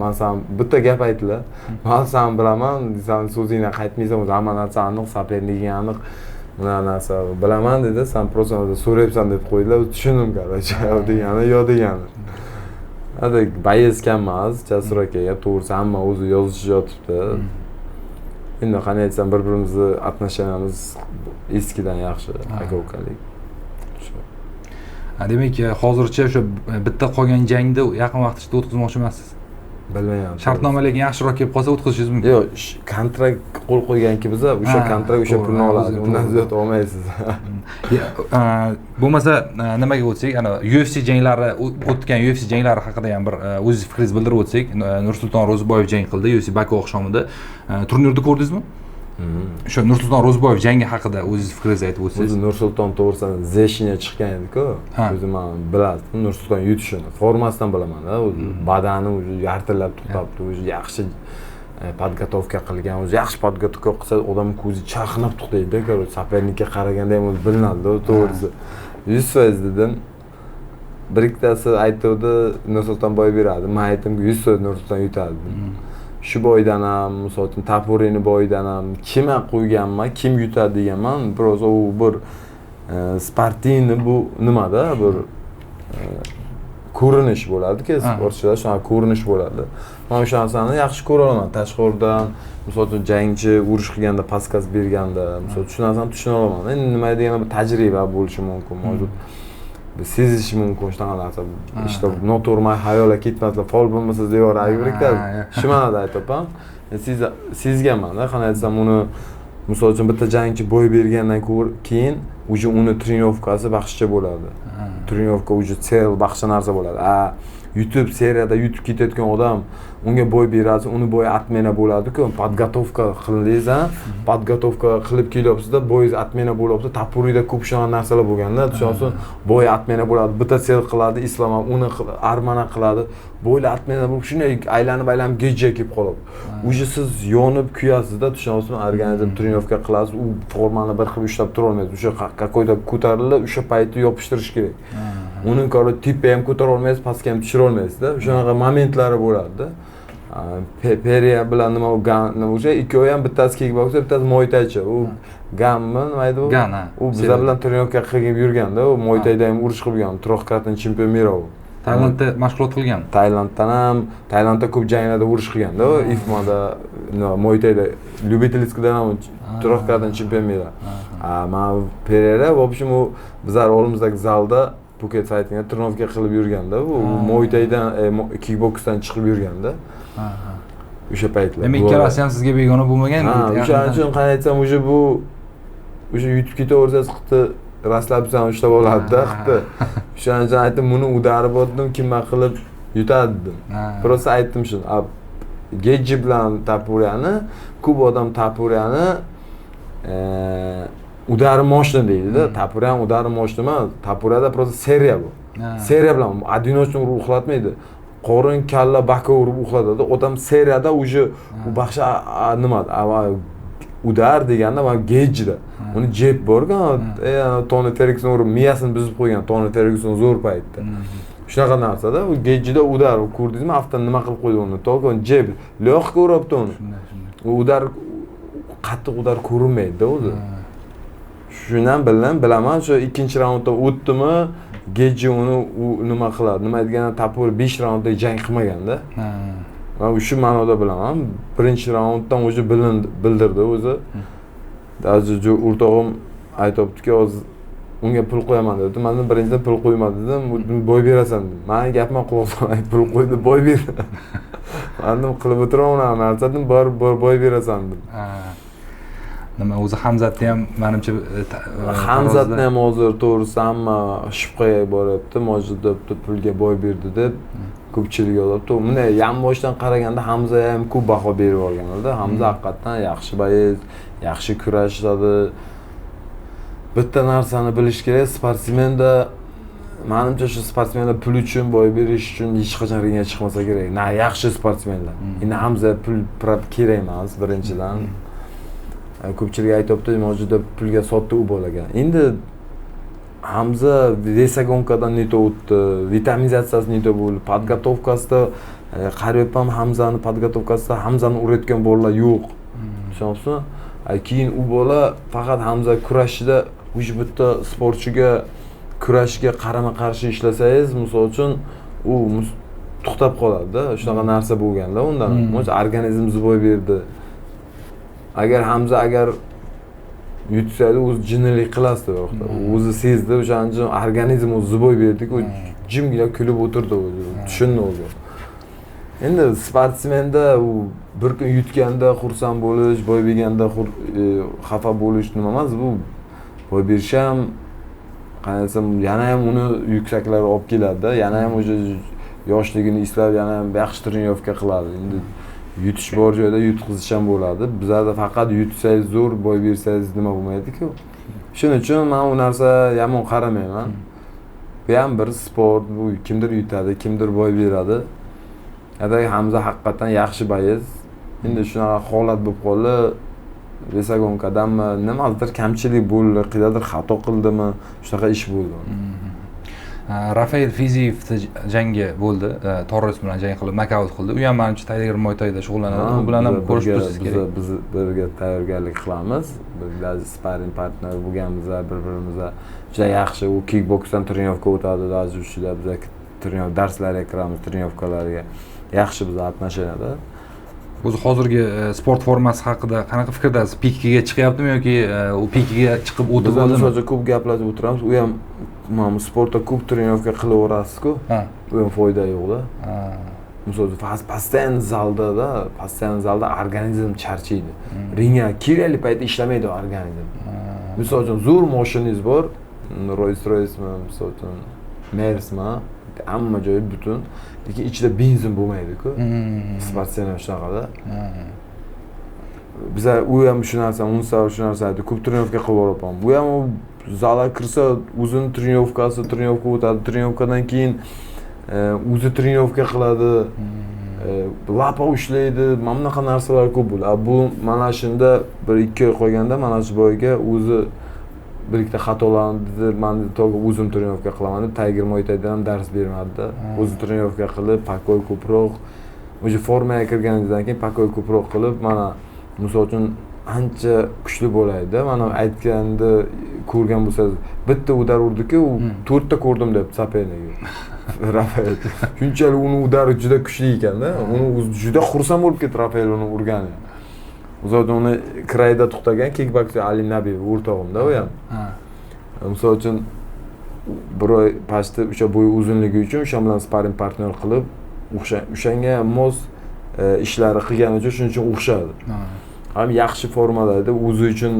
Man san bitta gap aytdilar. Man san bilaman, san so'zingdan qaytmaysan, o'zi hamma narsa aniq, соперник ing aniq. Bunaqa narsa bilaman dedi, san просто so'rayapsan deb qo'ydilar. Tushundim, короче, yo degani, yo degani. Hadi боец kam emas, Jasur akaga to'g'risi hamma o'zi yozishib yotibdi. Endi qanday aytsam, bir birimizni отношения miz eskidan yaxshi, aka ukalik. Shu. Demak, hozircha o'sha bitta qolgan jangni yaqin vaqt ichida o'tkazmoqchi emassiz. Bilmayman. Shartnoma lekin yaxshiroq kelib qolsa o'tkazishingiz mumkin. Yo'q, kontrakt qo'l qo'yganki biza, o'sha kontrakt o'sha pulni oladi. Undan ziyod olmaysiz. Bo'lmasa nimaga o'tsak, ana UFC janglari, o'tgan UFC janglari haqida ham bir o'zingiz fikringizni bildirib o'tsak. Nursulton Ro'ziboyev jang qildi UFC Baku oqshomida. Turnirni ko'rdingizmi? O'sha Nursulton Ro'ziboyev jangi haqida o'zingiz fikringizni aytib o'tsangiz. O'zi Nursulton to'g'risini Zeshina chiqqan edi-ku. O'zi man bilardim Nursulton yutishini. Formasidan bilaman-da, o'zi badani o'zi yartillab to'xtabdi, o'zi yaxshi подготовка qilgan, o'zi yaxshi подготовка qilsa odam ko'zi chaqnab to'xtaydi, короче, соперник ka qaraganda ham o'zi bilinadi, to'g'risi. 100% dedim. Bir ikkitasi aytuvdi, Nursulton бой beradi. Man aytdimki, 100% Nursulton yutadi. Shu бой dan ham, misol uchun, Tapurini бой dan ham kim qo'yganman, kim yutadi deganman. Просто u bir спортивный bu nimada bir ko'rinish bo'ladiki, sportchilar shunaqa ko'rinish bo'ladi. Man o'sha narsani yaxshi ko'ra olaman. Tashqaridan, misol uchun, jangchi urush qilganda, подсказ berganda, misol uchun, shu narsani tushuna olaman. Endi nima degani, bir tajriba bo'lishi mumkin, mavjud sezishi mumkin shunaqa narsa. Ishda noto'g'ri man xayollar ketmaslar, fol bo'lmasa devoradi bir ikkita. Shu ma'noda aytyapman. Sezganmanda, qanday desam, uni misol uchun bitta jangchi бой bergandan keyin Уже uni тренировка si boshqacha bo'ladi. Тренировка уже цел boshqa narsa bo'ladi. A yutib, seriyada yutib ketayotgan odam, unga бой berasiz, uni бой отмена bo'ladi-ku. Подготовка qildingiz, a, подготовка qilib kelyapsizda, бой отмена bo'lyapti. Topuriyada ko'p shunaqa narsalar bo'lganda, tushunyapsizmi? Бой отмена bo'ladi, bitta цел qiladi, Islom ham uni Arman qiladi. Бой lar отмена bo'lib, shunday aylanib aylanib Getjiga kelib qoladi. Уже siz yonib kuyasizda, tushunyapsizmi? Organizm тренировка qilasiz, u formani bir xil ushlab turolmaysiz. O'sha какой-то ko'tarilib, o'sha paytda yopishtirish kerak. Uni ko'ra tepa ham ko'tara olmaysiz, pastga ham tushira olmaysizda. Shunaqa momentlari bo'ladi-da. Pereyra bilan nima u nima, o'sha ikkovi ham, bittasi kikbokser, bittasi muaytaychi. U Ganmi, nima edi u? Gan, ha. U bizlar bilan тренировка qilib yurganda, u muaytayda ham urush qilgan, трёхкратный чемпион мира u. Tailandda mashg'ulot qilgan. Tailanddan ham, Tailandda ko'p janglarda urush qilganda u, IFMAda, nima, muaytayda, любительский dan ham трёхкратный чемпион мира. A, man Pereyra, в общем, u bizlar oldimizdagi zalda Phuket Fightingda тренировка qilib yurganda, u muaytaydan, kikboksdan chiqib yurganda o'sha paytlar. Demak, ikkalasi ham sizga begona bo'lmagan. Ha, o'shaning uchun, qanday aytsam, уже bu уже yutib ketaversangiz, qiti расслабиться ushlab oladida qiti. O'shaning uchun aytdim, buni удар i bor dedim, kimma qilib yutadi dedim. Просто aytdim shuni. A Getji bilan Topuriyani ko'p odam Topuriyani удар i мощный deydida. Topuriya ham удар i мощный emas. Topuriyada просто seriya bu. Seriya bilan одиночный urib uxlatmaydi. Qorin, kalla, бока urib uxlatadi. Odam seriyada уже u baxsha nima удар deganda mana Getjida. Uni jeb borgan, Toni Fergyuson urib miyasini buzib qo'ygan. Toni Fergyuson zo'r paytda. Shunaqa narsada u Getjida удар ko'rdingizmi? Aftan nima qilib qo'ydi uni? Только jeb, лёгко uryapti uni. Shunday, shunday. U удар, qattiq удар ko'rinmaydida o'zi. Shundan bilan bilaman, shu ikkinchi raundda o'tdimi, Getji uni u nima qiladi? Nima degani, Topuriya 5 raundda jang qilmaganda. Man shu ma'noda bilaman. Birinchi raunddan уже bildirdi o'zi. Даже o'rtog'im aytyaptiki, hozir unga pul qo'yaman dedi. Man birinchidan pul qo'yma dedim, бой berasan dedim. Mani gapimga quloq solmay pul qo'ydi, бой ber. Man dedim, qilib o'tiraman unaqa narsa dedim, borib бой berasan dedim. Nima o'zi, Hamzatni ham manimcha Hamzatni ham hozir, to'g'risi, hamma shubhaga boryapti. Mojid debdi, pulga бой berdi deb ko'pchilik yozyapti. Bunday yonboshdan qaraganda Hamza ham ko'p baho berib yuborganlarda. Hamza haqiqatdan yaxshi боец, yaxshi kurashadi. Bitta narsani bilish kerak, sportsmenda, manimcha, shu sportsmenlar pul uchun, бой berish uchun hech qachon ringga chiqmasa kerak. Na yaxshi sportsmenlar. Endi Hamza pul kerak emas birinchidan. Ko'pchilik aytyapti, Mojida pulga sotdi u bolaga. Endi Hamza весогонка dan не то o'tdi, витаминизация si не то bo'ldi, подготовка sida qarayapman, Hamzani подготовка sida Hamzani urayotgan bolalar yo'q. Tushunyapsizmi? Keyin u bola faqat Hamza kurashida, уже bitta sportchiga kurashga qarama qarshi ishlasangiz, misol uchun, u to'xtab qoladida. Shunaqa narsa bo'lganda undan. Organizm сбой berdi. Agar Hamza agar yutsa, o'zi jinnilik qilasiz u yoqda. O'zi sezdi, o'shaning uchun organizm o'zi сбой berdi, u jimgina kulib o'tirdi o'zi, tushundi o'zi. Endi sportsmenda u bir kun yutganda xursand bo'lish, бой berganda xafa bo'lish nima emas, bu бой berish ham, qanday desam, yana ham uni yuksaklarga olib keladida, yana ham o'sha yoshligini eslab, yana ham yaxshi тренировка qiladi. Endi yutish bor joyda yutqizish ham bo'ladi. Bizlarda faqat yutsangiz zo'r, бой bersangiz nima bo'lmaydi-ku. Shuning uchun man u narsa yomon qaramayman. Bu ham bir sport, bu kimdir yutadi, kimdir бой beradi. Agar Hamza haqiqatdan yaxshi боец. Endi shunaqa holat bo'lib qoldi. Весогонка danmi, nimadir kamchilik bo'ldi, qayerdadir xato qildimi, shunaqa ish bo'ldi. Rafael Fiziyevni jangi bo'ldi. Torres bilan jang qilib, nokaut qildi. U ham manimcha Tiger Muay Thai'da shug'ullanadi. U bilan ham ko'rishib tursangiz kerak. Biz birga tayyorgarlik qilamiz. Biz sparring partner bo'lganmiz bir-birimizga. Juda yaxshi, u kickboksdan тренировка o'tadi, даже ushida biz darslarga kiramiz, тренировка larga. Yaxshi biz отношения da. O'zi hozirgi sport formasi haqida qanaqa fikrdasiz? Pikiga chiqyaptimi yoki u pikiga chiqib o'tib Biz bo'ldimi? misol uchun ko'p gaplashib o'tiramiz. U ham mana sportda ko'p тренировка qilaverasiz-ku. U ham foyda yo'qda. Misol uchun, постоянно zaldada, постоянно zalda organizm charchaydi. Ringga kerakli paytda ishlamaydi organizm. Misol uchun zo'r moshinangiz bor, Rolls Royce'mi, misol uchun Mersmi, hamma joyi butun, lekin ichida benzin bo'lmaydi-ku. Sportsmen ham shunaqada. Biza u ham shu narsa, unsa shu narsa aytdi, ko'p тренировка qilib boryapman. Bu ham u zalga kirsa, o'zini тренировка si, тренировка o'tadi, тренировка dan keyin o'zi тренировка qiladi, лапа ushlaydi, mana bunaqa narsalar ko'p bo'ladi. Bu mana shunda 1-2 oy qolganda mana shu boyga o'zi bir ikkita xatolarni dedi, man to'g'ri o'zim тренировка qilaman deb Tiger Muay Thaidan ham dars bermadida. O'zi тренировка qilib, покой ko'proq, o'sha formaga kirganingizdan keyin покой ko'proq qilib, mana misol uchun ancha kuchli bo'ladida. Mana aytganda ko'rgan bo'lsangiz, bitta удар urdiku, u 4ta ko'rdim deb соперник i. Rafael. Shunchalik uni удар i juda kuchli ekanda, uni o'zi juda xursand bo'lib ketdi Rafael uni urgani. Misol uchun uni край da to'xtagan kikbokser Ali Nabiyev o'rtog'imda u ham. Misol uchun bir oy pastda o'sha bo'yi uzunligi uchun o'sha bilan sparring partnyor qilib, o'shanga mos ishlari qilgani uchun shuning uchun o'xshadi. Ham yaxshi formada edi, o'zi uchun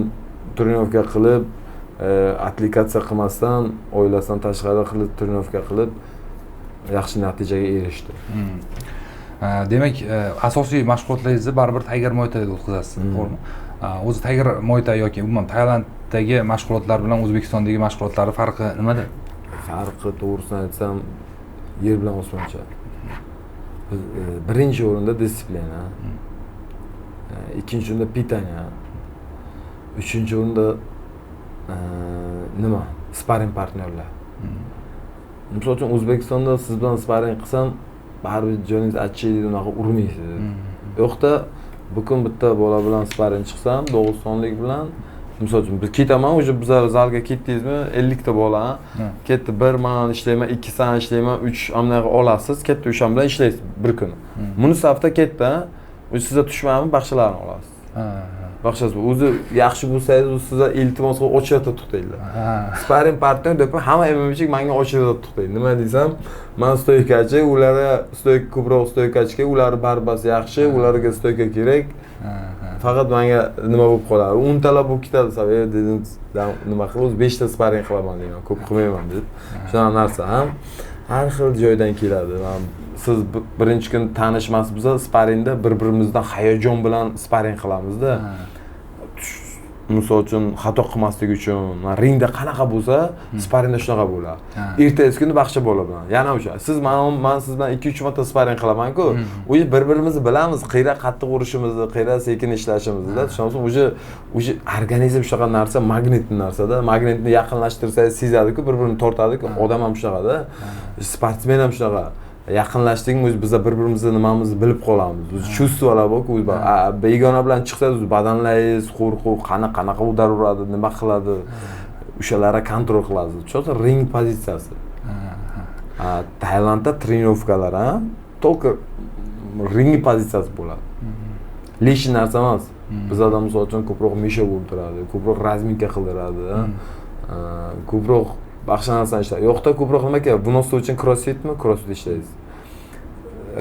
тренировка qilib, отвлекаться qilmasdan, oilasidan tashqari qilib тренировка qilib yaxshi natijaga erishdi. Demak, asosiy mashg'ulotlaringizni baribir Tiger Muay Thai'da o'tkazasiz, to'g'rimi? O'zi Tiger Muay Thai yoki umuman Tailanddagi mashg'ulotlar bilan O'zbekistondagi mashg'ulotlarning farqi nimada? Farqi to'g'risini aytsam, yer bilan osmoncha. Biz, birinchi o'rinda дисциплина, ikkinchi o'rinda питание, uchinchi o'rinda nima, sparring partnyorlar. Misol uchun O'zbekistonda siz bilan sparring qilsam, baribir joningiz achiydi, unaqa urmaysiz. Yo'qda bugun bitta bola bilan sparring chiqsam, Dog'istonlik bilan, misol uchun biz ketaman, уже bizlar zalga ketdingizmi, 50 ta bola ketdi, bir man ishlayman, 2 san ishlayman, 3 anaqa olasiz, ketdi o'shan bilan ishlaysiz bir kuni. Buni safda ketdi, u sizga tushmanmi, baxshilarni olasiz. Baxshasiz, o'zi yaxshi bo'lsangiz, u sizga iltimos qilib очередь da to'xtaydilar. Sparring partnyor deb hamma MMA'chi menga очередь da to'xtaydi. Nima desam, man стойка chi, ularga стойка ko'proq стойка chi, ular борьба si yaxshi, ularga стойка kerak. Faqat menga nima bo'lib qoladi? O'ntalab bo'lib ketadi, sabab dedim, nima qilib, o'zi 5 ta sparring qilaman deyman, ko'p qilmayman deb. Shunaqa narsa ham har xil joydan keladi. Man siz birinchi kun tanishmasmiz, sparringda bir-birimizdan hayajon bilan sparring qilamizda. Misol uchun xato qilmaslik uchun, mana ringda qanaqa bo'lsa, sparringda shunaqa bo'ladi. Ertasi kuni baxsha bola bilan yana o'sha. Siz man siz bilan 2-3 marta sparring qilaman-ku. O'zi bir-birimizni bilamiz, qayerda qattiq urishimizni, qayerda sekin ishlashimizni, tushunasizmi? O'zi organizm shunaqa narsa, magnitli narsada. Magnitni yaqinlashtirsangiz sezadi-ku, bir-birini tortadi-ku. Odam ham shunaqada. Sportsmen ham shunaqa. Yaqinlashdikmi, o'zi biza bir-birimizni nimamizni bilib qolamiz. O'zi чувство lar bor-ku, o'zi begona bilan chiqsangiz o'zi badanlaysiz, qo'rquv, qani qanaqa удар uradi, nima qiladi, o'shalarni контроль qilasiz. Tushunasizmi? Ring pozitsiyasi. Tailandda тренировка lar ham только ring pozitsiyasi bo'ladi. Лишний narsa emas. Bizada misol uchun ko'proq мешок o'ldiradi, ko'proq разминка qildiradi, ko'proq boshqa narsani ishlaydi. Yo'qda ko'proq nima kerak? Вынос uchun crossfitmi? Crossfit ishlaysiz.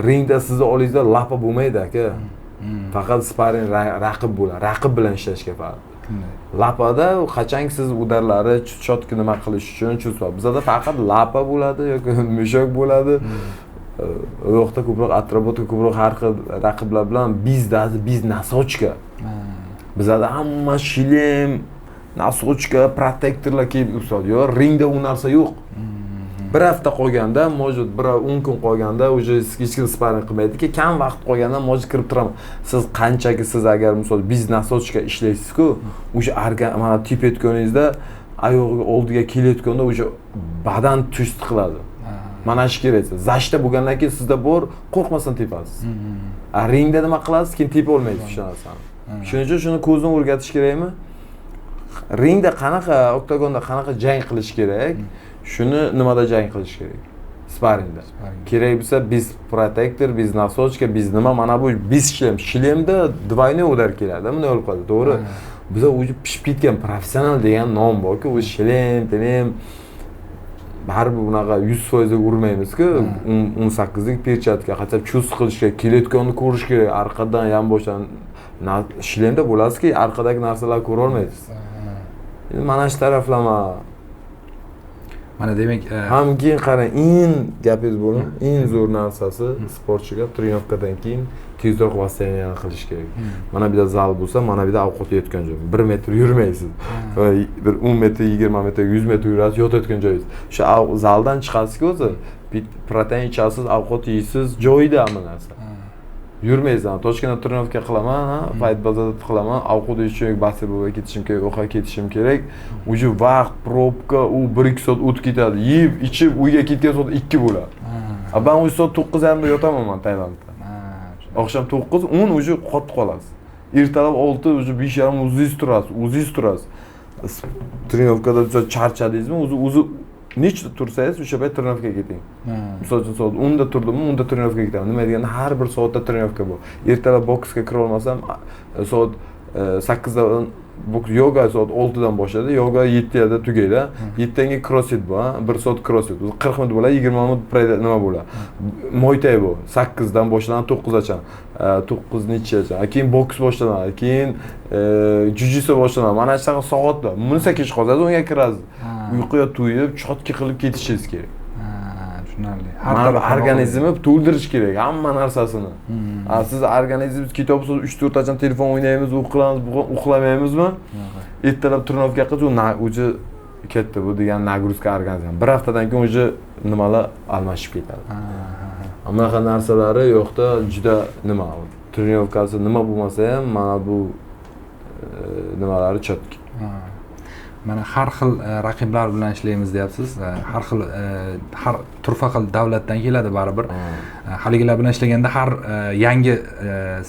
Ringda sizni oldingizda лапа bo'lmaydi aka. Faqat sparring raqib bo'ladi. Raqib bilan ishlashga faqat. Лапа da qachonki siz удар lari чётко nima qilish uchun чувство. Bizada faqat лапа bo'ladi yoki мешок bo'ladi. U yoqda ko'proq отработка, ko'proq har xil raqiblar bilan без даже без носочка. Bizada hamma шлем, носочка, protektorlar kiyib yurishadi. Yo'q, ringda u narsa yo'q. Bir hafta qolganda, может, bir 10 kun qolganda уже hech kim sparring qilmaydiki, kam vaqt qolganda может kirib turaman. Siz qanchaki siz agar misol без носочка ishlaysiz-ku, o'sha arga mana tepayotganingizda oyog'iga oldiga kelayotganda o'sha badan tust qiladi. Mana shu kerak. Защита bo'lgandan keyin sizda bor, qo'rqmasdan tepasiz. A ringda nima qilasiz, keyin tepa olmaysiz o'sha narsani. Shuning uchun shuni ko'zni o'rgatish kerakmi? Ringda qanaqa, oktagonda qanaqa jang qilish kerak? Shuni nimada jang qilish kerak? Sparingda. Kerak bo'lsa без protektor, без носочка, без nima, mana bu без шлем. Шлем da двойной удар keladi, bunday bo'lib qoladi, to'g'ri. Biza уже pishib ketgan professional degan nom borku, o'zi шлем, telem baribir bunaqa 100% urmaymiz-ku. 18lik перчатка, хотя бы чувств qilish kerak, kelayotganini ko'rish kerak, orqadan, yonboshdan. Шлем da bo'lasizki, orqadagi narsalarni ko'ra olmaysiz. Endi mana shu taraflama. Mana demak, ham keyin qarang, eng gapingiz bo'lin, eng zo'r narsasi sportchiga trenirovkadan keyin tezroq восстановление qilish kerak. Mana bu yerda zal bo'lsa, mana bu yerda ovqat yeyotgan joy. 1 metr yurmaysiz. Bir 10 metr, 20 metr, 100 metr yurasiz, yotayotgan joyingiz. O'sha zaldan chiqasizki o'zi, protein ichasiz, ovqat yeysiz, joyida hamma narsa. Yurmaysiz. Toshkentda trenirovka qilaman, Fight bazada qilaman, ovqat yeyish uchun basketbolga ketishim kerak, o'qqa ketishim kerak. Уже vaqt, probka, u 1-2 soat o'tib ketadi. Yeb, ichib, uyga ketgan soat 2 bo'ladi. Ben o'sha soat 9:30da yotaman man Tailandda. Oqshom 9, 10 уже qotib qolasiz. Ertalab 6, уже 5:30 o'zingiz turasiz, o'zingiz turasiz. Trenirovkada charchadingizmi, o'zi nechta tursangiz o'sha payt trenirovkaga keting. Misol uchun soat 10da turdimmi, 10da trenirovkaga ketaman. Nima deganda har bir soatda trenirovka bor. Ertalab boksga kira olmasam, soat 8da boks, yoga soat 6dan boshlanadi, yoga 7da tugaydi. 7dan keyin crossfit bor, 1 soat crossfit. 40 minut bo'ladi, 20 minut nima bo'ladi. Muay Thai bu 8dan boshlanadi 9gacha. 9 nechagacha. Keyin boks boshlanadi, keyin jiu-jitsu boshlanadi. Mana shunaqa soatlar. Bunisi kech qolsangiz o'nga kirasiz. Uyquga to'yib, chotki qilib ketishingiz kerak. Tushunarli. Har organizmni to'ldirish kerak hamma narsasini. Siz organizmingiz ketyapsiz, 3-4 tacham telefon o'ynaymiz, u qilamiz, uxlamaymizmi? Ertalab trenirovka qilib, u уже ketdi bu degan нагрузка organizm. Bir haftadan keyin уже nimalar almashib ketadi. Bunaqa narsalari yo'qda juda nima, trenirovkasi nima bo'lmasa ham mana bu nimalari chotki. Mana har xil raqiblar bilan ishlaymiz deyapsiz. Har xil har turfa xil davlatdan keladi baribir. Haligilar bilan ishlaganda har yangi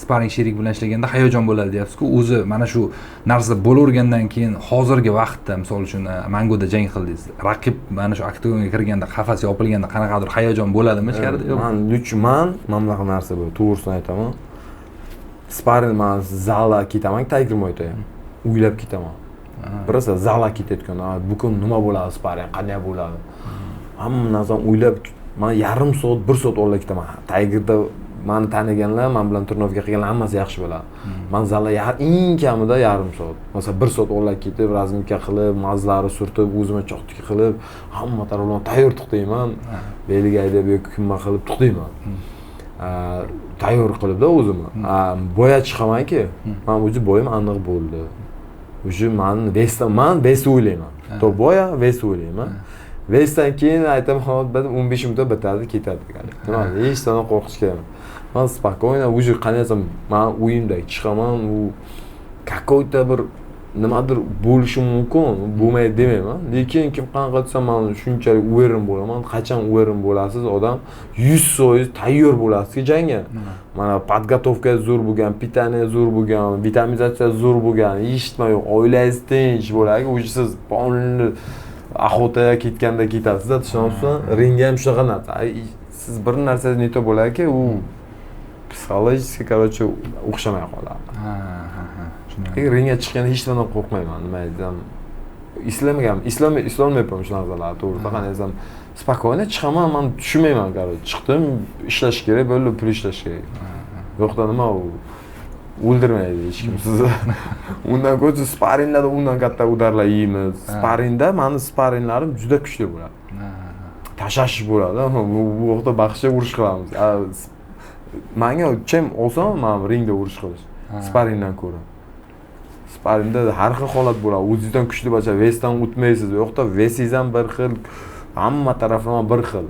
sparring sherik bilan ishlaganda hayajon bo'ladi deyapsiz-ku. O'zi mana shu narsa bo'lavergandan keyin hozirgi vaqtda misol uchun Mangoda jang qildingiz. Raqib mana shu oktagonga kirganda, qafas yopilganda qanaqadir hayajon bo'ladimi ichkarida? Yo'q. Man luchman, mana bunaqa narsa bo'ladi. To'g'risini aytaman. Sparring man zalga ketaman, Tiger Muay Thai. O'ylab ketaman. Birasa zalga ketayotganda, bugun nima bo'ladi sparring, qanday bo'ladi? Hamma narsani o'ylab, man yarim soat, 1 soat oldin ketaman. Tigerda meni taniganlar, men bilan trenirovka qilganlar hammasi yaxshi biladi. Man zalga eng kamida yarim soat, masalan 1 soat oldin ketib, razmika qilib, mazlari surtib, o'zimga cho'qtik qilib, hamma tarafdan tayyor to'xtayman. Beliga haydab yoki kimma qilib to'xtayman. Tayyor qilib-da o'zimni. Boya chiqamanki, men o'zi boyim aniq bo'ldi. Уже man vesdan, man ves o'ylayman. To boya ves o'ylayman. Vesdan keyin aytaman, hop, 15 minutda bitadi, ketadi. Nima, hech narsadan qo'rqish kerak emas. Man спокойно, уже qanday desam, man uyimda chiqaman, u какой-то bir nimadir bo'lishi mumkin, bo'lmaydi demayman. Lekin kim qanaqa desam, man shunchalik уверен bo'laman. Qachon уверен bo'lasiz, odam 100% tayyor bo'lasizki jangga. Mana подготовка zo'r bo'lgan, питание zo'r bo'lgan, vitamizatsiya zo'r bo'lgan, hech nima yo'q, oilangiz tinch bo'ladi. Уже siz полный охота ga ketganda ketasiz-da, tushunyapsizmi? Ringga ham shunaqa narsa. Siz bir narsa не то bo'ladiki, u psixologически, короче, o'xshamay qoladi. Ringga chiqqanda hech nimadan qo'rqmayman, nima desam, eslamagan, eslolmayapman shu narsalarni, to'g'risi, qanday desam, спокойно chiqaman, man tushunmayman, короче, chiqdim, ishlash kerak, bo'ldi, pul ishlash kerak. Yo'qda nima u o'ldirmaydi hech kim sizni. Undan ko'ra sparinglarda undan katta удар lar yeymiz. Sparingda mani sparinglarim juda kuchli bo'ladi. Tashash bo'ladi. Bu vaqtda baxsha urush qilamiz. Manga чем oson man ringda urush qilish sparingdan ko'ra. Sparingda har xil holat bo'ladi. O'zingizdan kuchli bacha вес dan o'tmaysiz. U yoqda вес ingiz ham bir xil, hamma taraflama bir xil.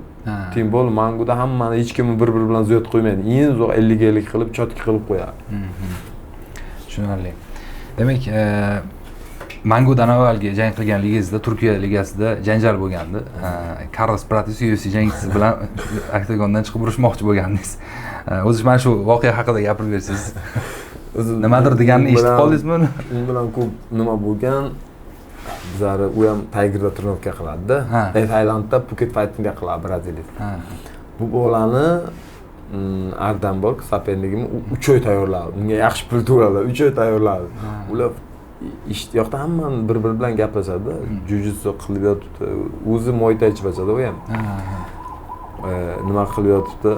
Тем более Manguda hammani hech kimni bir-biri bilan ziyod qo'ymaydi. Eng zo'r 50-50 qilib, chotki qilib qo'yadi. Tushunarli. Demak, Mangudan avvalgi jang qilgan ligangizda, Turkiya ligasida janjal bo'lgandi. Carlos Prates UFC jangchisi bilan oktagondan chiqib urushmoqchi bo'lgandingiz. O'zi mana shu voqea haqida gapirib bersangiz. Nimadir deganini eshitib qoldingizmi uni? U bilan ko'p nima bo'lgan? Bizlar u ham Tigerda trenirovka qiladi-da. Tailandda Phuket Fightingda qiladi, braziliyada. Bu bolani Ardanborg соперник im 3 oy tayyorladi. Unga yaxshi pul to'ladi, 3 oy tayyorladi. Ular ish yoqda hamma bir-biri bilan gaplashadi. Jiu-jitsu qilib yotibdi. O'zi Muay Thai bachadi u ham. Nima qilib yotibdi?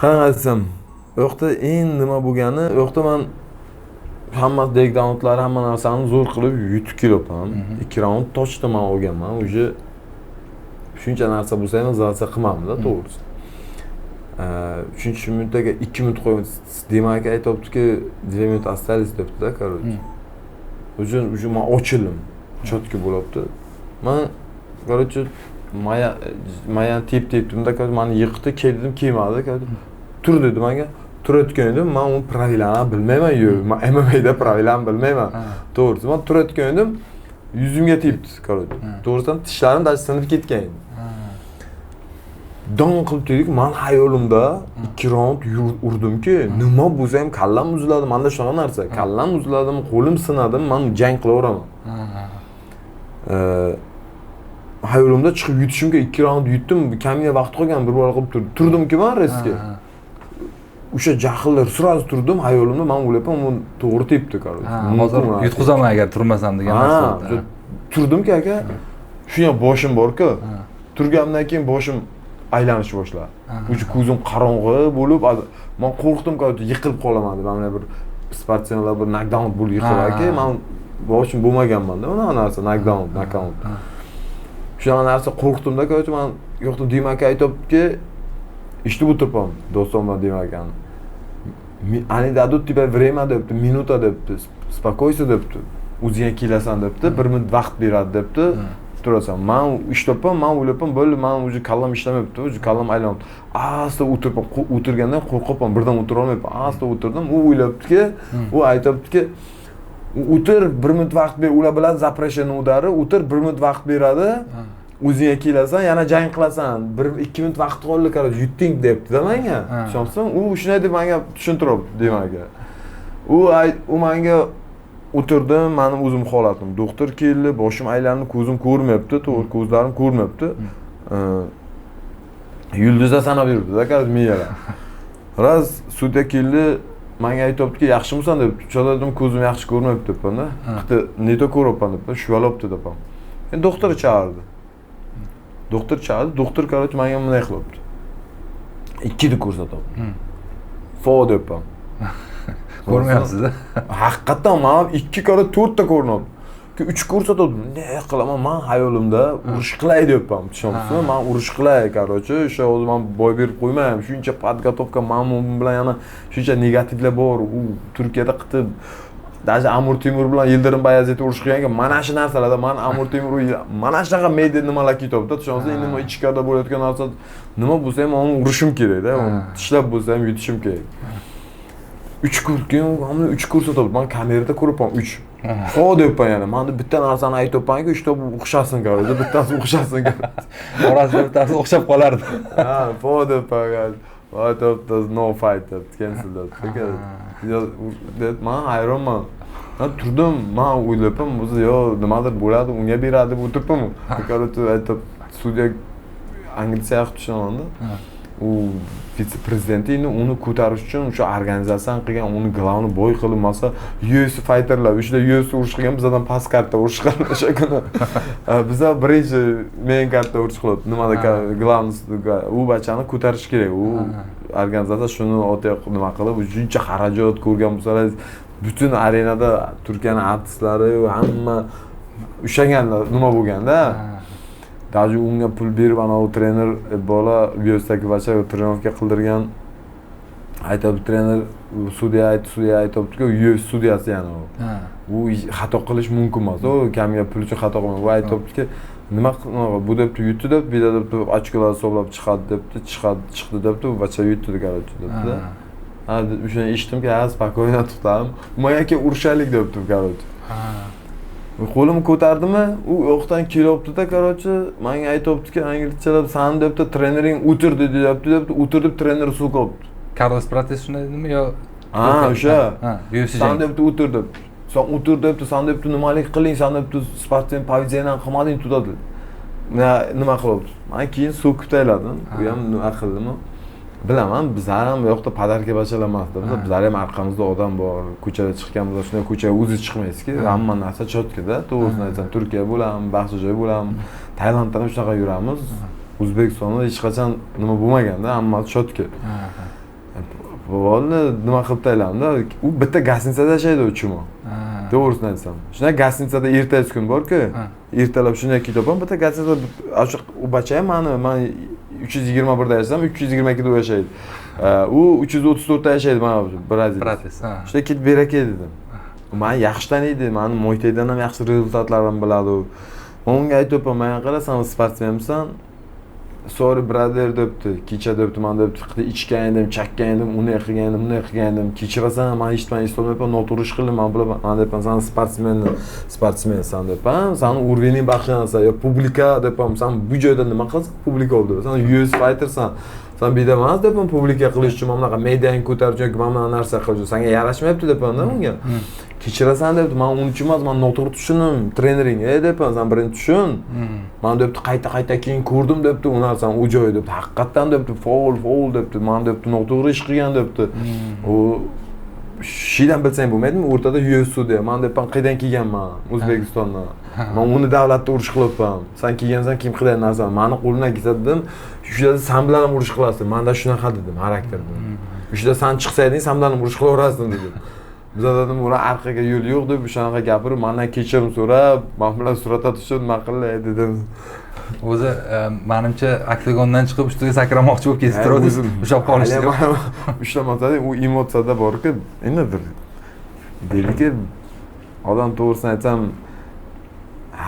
Qanaqa desam, u yoqda eng nima bo'lgani, u yoqda man Hamma takedownlar, hamma narsani zo'r qilib yutib kelyapman. 2 raund точно man olganman. Уже shuncha narsa bo'lsa ham сдаваться qilmamda, to'g'risi. Uchinchi minutdaga 2 minut qo'yib, demak aytyaptiki, 2 minut остались debdi-da, короче. Уже man ochildim. Четко bo'lyapti. Man, короче, maya tepdimda, mani yiqitdi, kel dedim, kelmadi. Tur dedi menga. Turayotgan edim, man uni правила ni bilmayman, yo'q, man MMAda правила ni bilmayman. To'g'risi, man turayotgan edim, yuzimga tepdi, короче. To'g'risi, tishlarim даже sinib ketgan edi. Don qilib tegdik, man hayolimda 2 raund urdimki, nima bo'lsa ham kallam uziladi, manda shunaqa narsa, kallam uziladimi, qo'lim sinadimi, man jang qilaveraman. Hayolimda chiqib yutishimga 2 raund yutdim, kamina vaqt qolgan, bir bora qilib turdimki man резко. O'sha jahllar сразу turdim, hayolimda man o'ylayapman, u to'g'ri tepdi, короче. Hozir yutqizaman agar turmasam degan narsa. Turdimki aka, shu ham boshim bor-ku. Turganimdan keyin boshim aylanish boshladi. Уже ko'zim qorong'i bo'lib, man qo'rqdim, короче, yiqilib qolaman deb. Mana bir sportsmenlar bir nokdaun bo'lib yiqilarki, man boshim bo'lmaganman-da, unaqa narsa, nokdaun, nokaut. Shunaqa narsa qo'rqdimda, короче, man yo'qdim, demak aytyaptiki, eshitib o'tiribman do'stim bilan demak. Они дадут тебе время debdi, minuta debdi, спокойся debdi. O'zingga kelasan debdi, 1 minut vaqt beradi debdi. Turasan. Man ishlabman, man o'ylayapman, bo'ldi, man уже kallam ishlamayapti, уже kallam aylanyapti. Asta o'tiribman, o'tirgandan qo'rqyapman, birdan o'tira olmayapman. Asta o'tirdim. U o'ylabdiki, u aytyaptiki, o'tir, 1 minut vaqt ber, ular biladi запрещенный удар i, o'tir, 1 minut vaqt beradi. O'zingga kelasan, yana jang qilasan. 1-2 minut vaqt qoldi, короче, yutding debdi-da menga. Tushunyapsizmi? U shunday deb menga tushuntiryapti demak. U menga o'tirdim, meni o'zim holatim. Doktor keldi, boshim aylanib, ko'zim ko'rmayapti, to'g'ri, ko'zlarim ko'rmayapti. Yulduzlar sanab yuribdi-da, короче, miyalar. Раз sudya keldi, menga aytyaptiki, yaxshimisan deb. Dedim, ko'zim yaxshi ko'rmayapti debman-da. Bitta не то ko'ryapman debman, shuvalabdi debman. Endi doktor chaqirdi. Doktor chaqirdi, doktor, короче, menga bunday qilyapti. 2 ni ko'rsatyapti. Fo debman. Ko'rmayapsiz a? Haqiqatdan man 2 karra 4 ta ko'rinyapti. 3 ko'rsatyapti. Ne qilaman? Man hayolimda urush qilay deyapman, tushunyapsizmi? Man urush qilay, короче, o'sha o'zi man boy berib qo'ymayman. Shuncha подготовка, man bu bilan yana shuncha negativlar bor. U Turkiyada qitib даже Amur Temur bilan Yildirim Bayazid urush qilganga mana shu narsalarda man Amur Temur mana shunaqa media nimalar ketyapti, tushunyapsizmi? Endi nima ichkarida bo'layotgan narsa nima bo'lsa ham uni urishim kerakda, uni tishlab bo'lsa ham yutishim kerak. 3 keyin hamma 3 ko'rsatyapti. Man kamerada ko'ryapman 3. Ho deyapman yana. Man bitta narsani aytyapmanki, 3 ta o'xshasin, короче, bittasi o'xshasin. Orasida bittasi o'xshab qolardi. Ha, fo deyapman. Aytyapti, no fight debdi, cancel debdi. Deb man hayronman. Man turdim, man o'ylayapman, o'zi yo nimadir bo'ladi, unga beradi deb o'tiribman. Короче, aytib, sudya inglizcha yaxshi tushunamanda. U vitse-prezidenti endi uni ko'tarish uchun o'sha organizatsiyani qilgan, uni главный boy qilinmasa, UFC fighterlar o'sha UFC urush qilgan, bizdan past kartda urush qilgan o'sha kuni. Biza birinchi main kartda urush qilib, nimada главный u bachani ko'tarish kerak. U organizatsiya shuni otayoq nima qilib, shuncha xarajat ko'rgan bo'lsalar, butun arenada Turkiyani artistlari hamma ushlaganlar nima bo'lganda. Даже unga pul berib, anavi trener bola UFCdagi bacha тренировка qildirgan. Aytyapti trener, sudya aytdi, sudya aytyaptiki, UFC sudyasi yana u. U xato qilish mumkin emas, u kamiga pul uchun xato qilma. U aytyaptiki, nima bu debdi, yutdi deb, bu debdi, ochkolar hisoblab chiqadi debdi, chiqadi, chiqdi debdi, u bacha yutdi, короче, debdi. Ha, o'shani eshitdimki, ha, спокойно to'xtadim. Menga aka urushaylik debdi, короче. Qo'limni ko'tardimi, u yoqdan kelyapti-da, короче, menga aytyaptiki, inglizchalab, san debdi, trenering o'tir dedi, debdi, debdi, o'tir deb trener so'kyapti. Karlos Prates shunday dedimi yo? Ha, o'sha. Ha, UFC San debdi, o'tir debdi. San o'tir debdi, san debdi, nimalik qiling, san debdi, sportsen поведение qilmading, туда dedi. Nima qilyapti? Man keyin so'kib tashladim. U ham nima qildimi? Bilaman, bizlar ham bu yoqda подарка bachalar emasda. Bizlar ham orqamizda odam bor, ko'chada chiqqan bo'lsa, shunday ko'chaga o'zi chiqmaysizki, hamma narsa чётко da, to'g'risini aytsam, Turkiya bo'ladimi, boshqa joy bo'ladimi, Tailanddan ham shunaqa yuramiz. O'zbekistonda hech qachon nima bo'lmaganda, hammasi чётко. Vallahi nima qilib taylamda, u bitta gostinitsada yashaydi u chuma. To'g'risini aytsam. Shunday gostinitsada ertasi kun bor-ku, ertalab shunday ketaman, bitta gostinitsada o'sha u bacha ham mani, man 321 da yashasam, 322 da u yashaydi. U 334 da yashaydi mana Brazil. Shunday ketib berakay dedim. U meni yaxshi taniydi, mani Muay Thaidan ham yaxshi rezultatlarimni biladi u. Men unga aytyapman, menga qara, sen sportsmensan. Sorry brother debdi, kecha debdi, man debdi, ichgan edim, chakkan edim, uni qilgan edim, bunday qilgan edim. Kechirasan, man hech nimani eslolmayapman, noto'g'ri ish qildim, man bilaman, man debman, san sportsmensan debman, sani уровень baxshanasan, yo publika debman, san bu joyda nima qilasan, publika oldi, san UFC fightersan. San bu yerda emas debman, publika qilish uchun, mana bunaqa mediani ko'tarish yoki mana bunaqa narsa qilish uchun sanga yarashmayapti debman-da unga. Kechirasan debdi, man uning uchun emas, man noto'g'ri tushundim trenering, debman, san birinchi tushun. Man debdi, qayta-qayta keyin ko'rdim debdi, u narsani u joyda debdi, haqiqatdan debdi, faol debdi, man debdi noto'g'ri ish qilgan debdi. U shidan bilsang bo'lmaydimi, o'rtada UFC deya, man debman qayerdan kelganman, O'zbekistondan. Man uni davlatda urush qilyapman. San kelgansan, kim qilgan narsani, mani qo'limdan kelsa dedim, shu yerda san bilan ham urush qilasan. Manda shunaqa dedim, xarakter dedim. O'sha yerda san chiqsayding, san bilan ham urush qilaverasing dedim. Biz dedim, ular orqaga yo'l yo'q deb o'shanaqa gapirib, mandan kechirim so'rab, men bilan suratga tushib, nima qilay dedim. O'zi menimcha oktagondan chiqib ustiga sakramoqchi bo'lib ketib turadi, ushlab qolishdi. Ushlamasa, u emotsiyada borku, endi dediki, odam to'g'risini aytsam,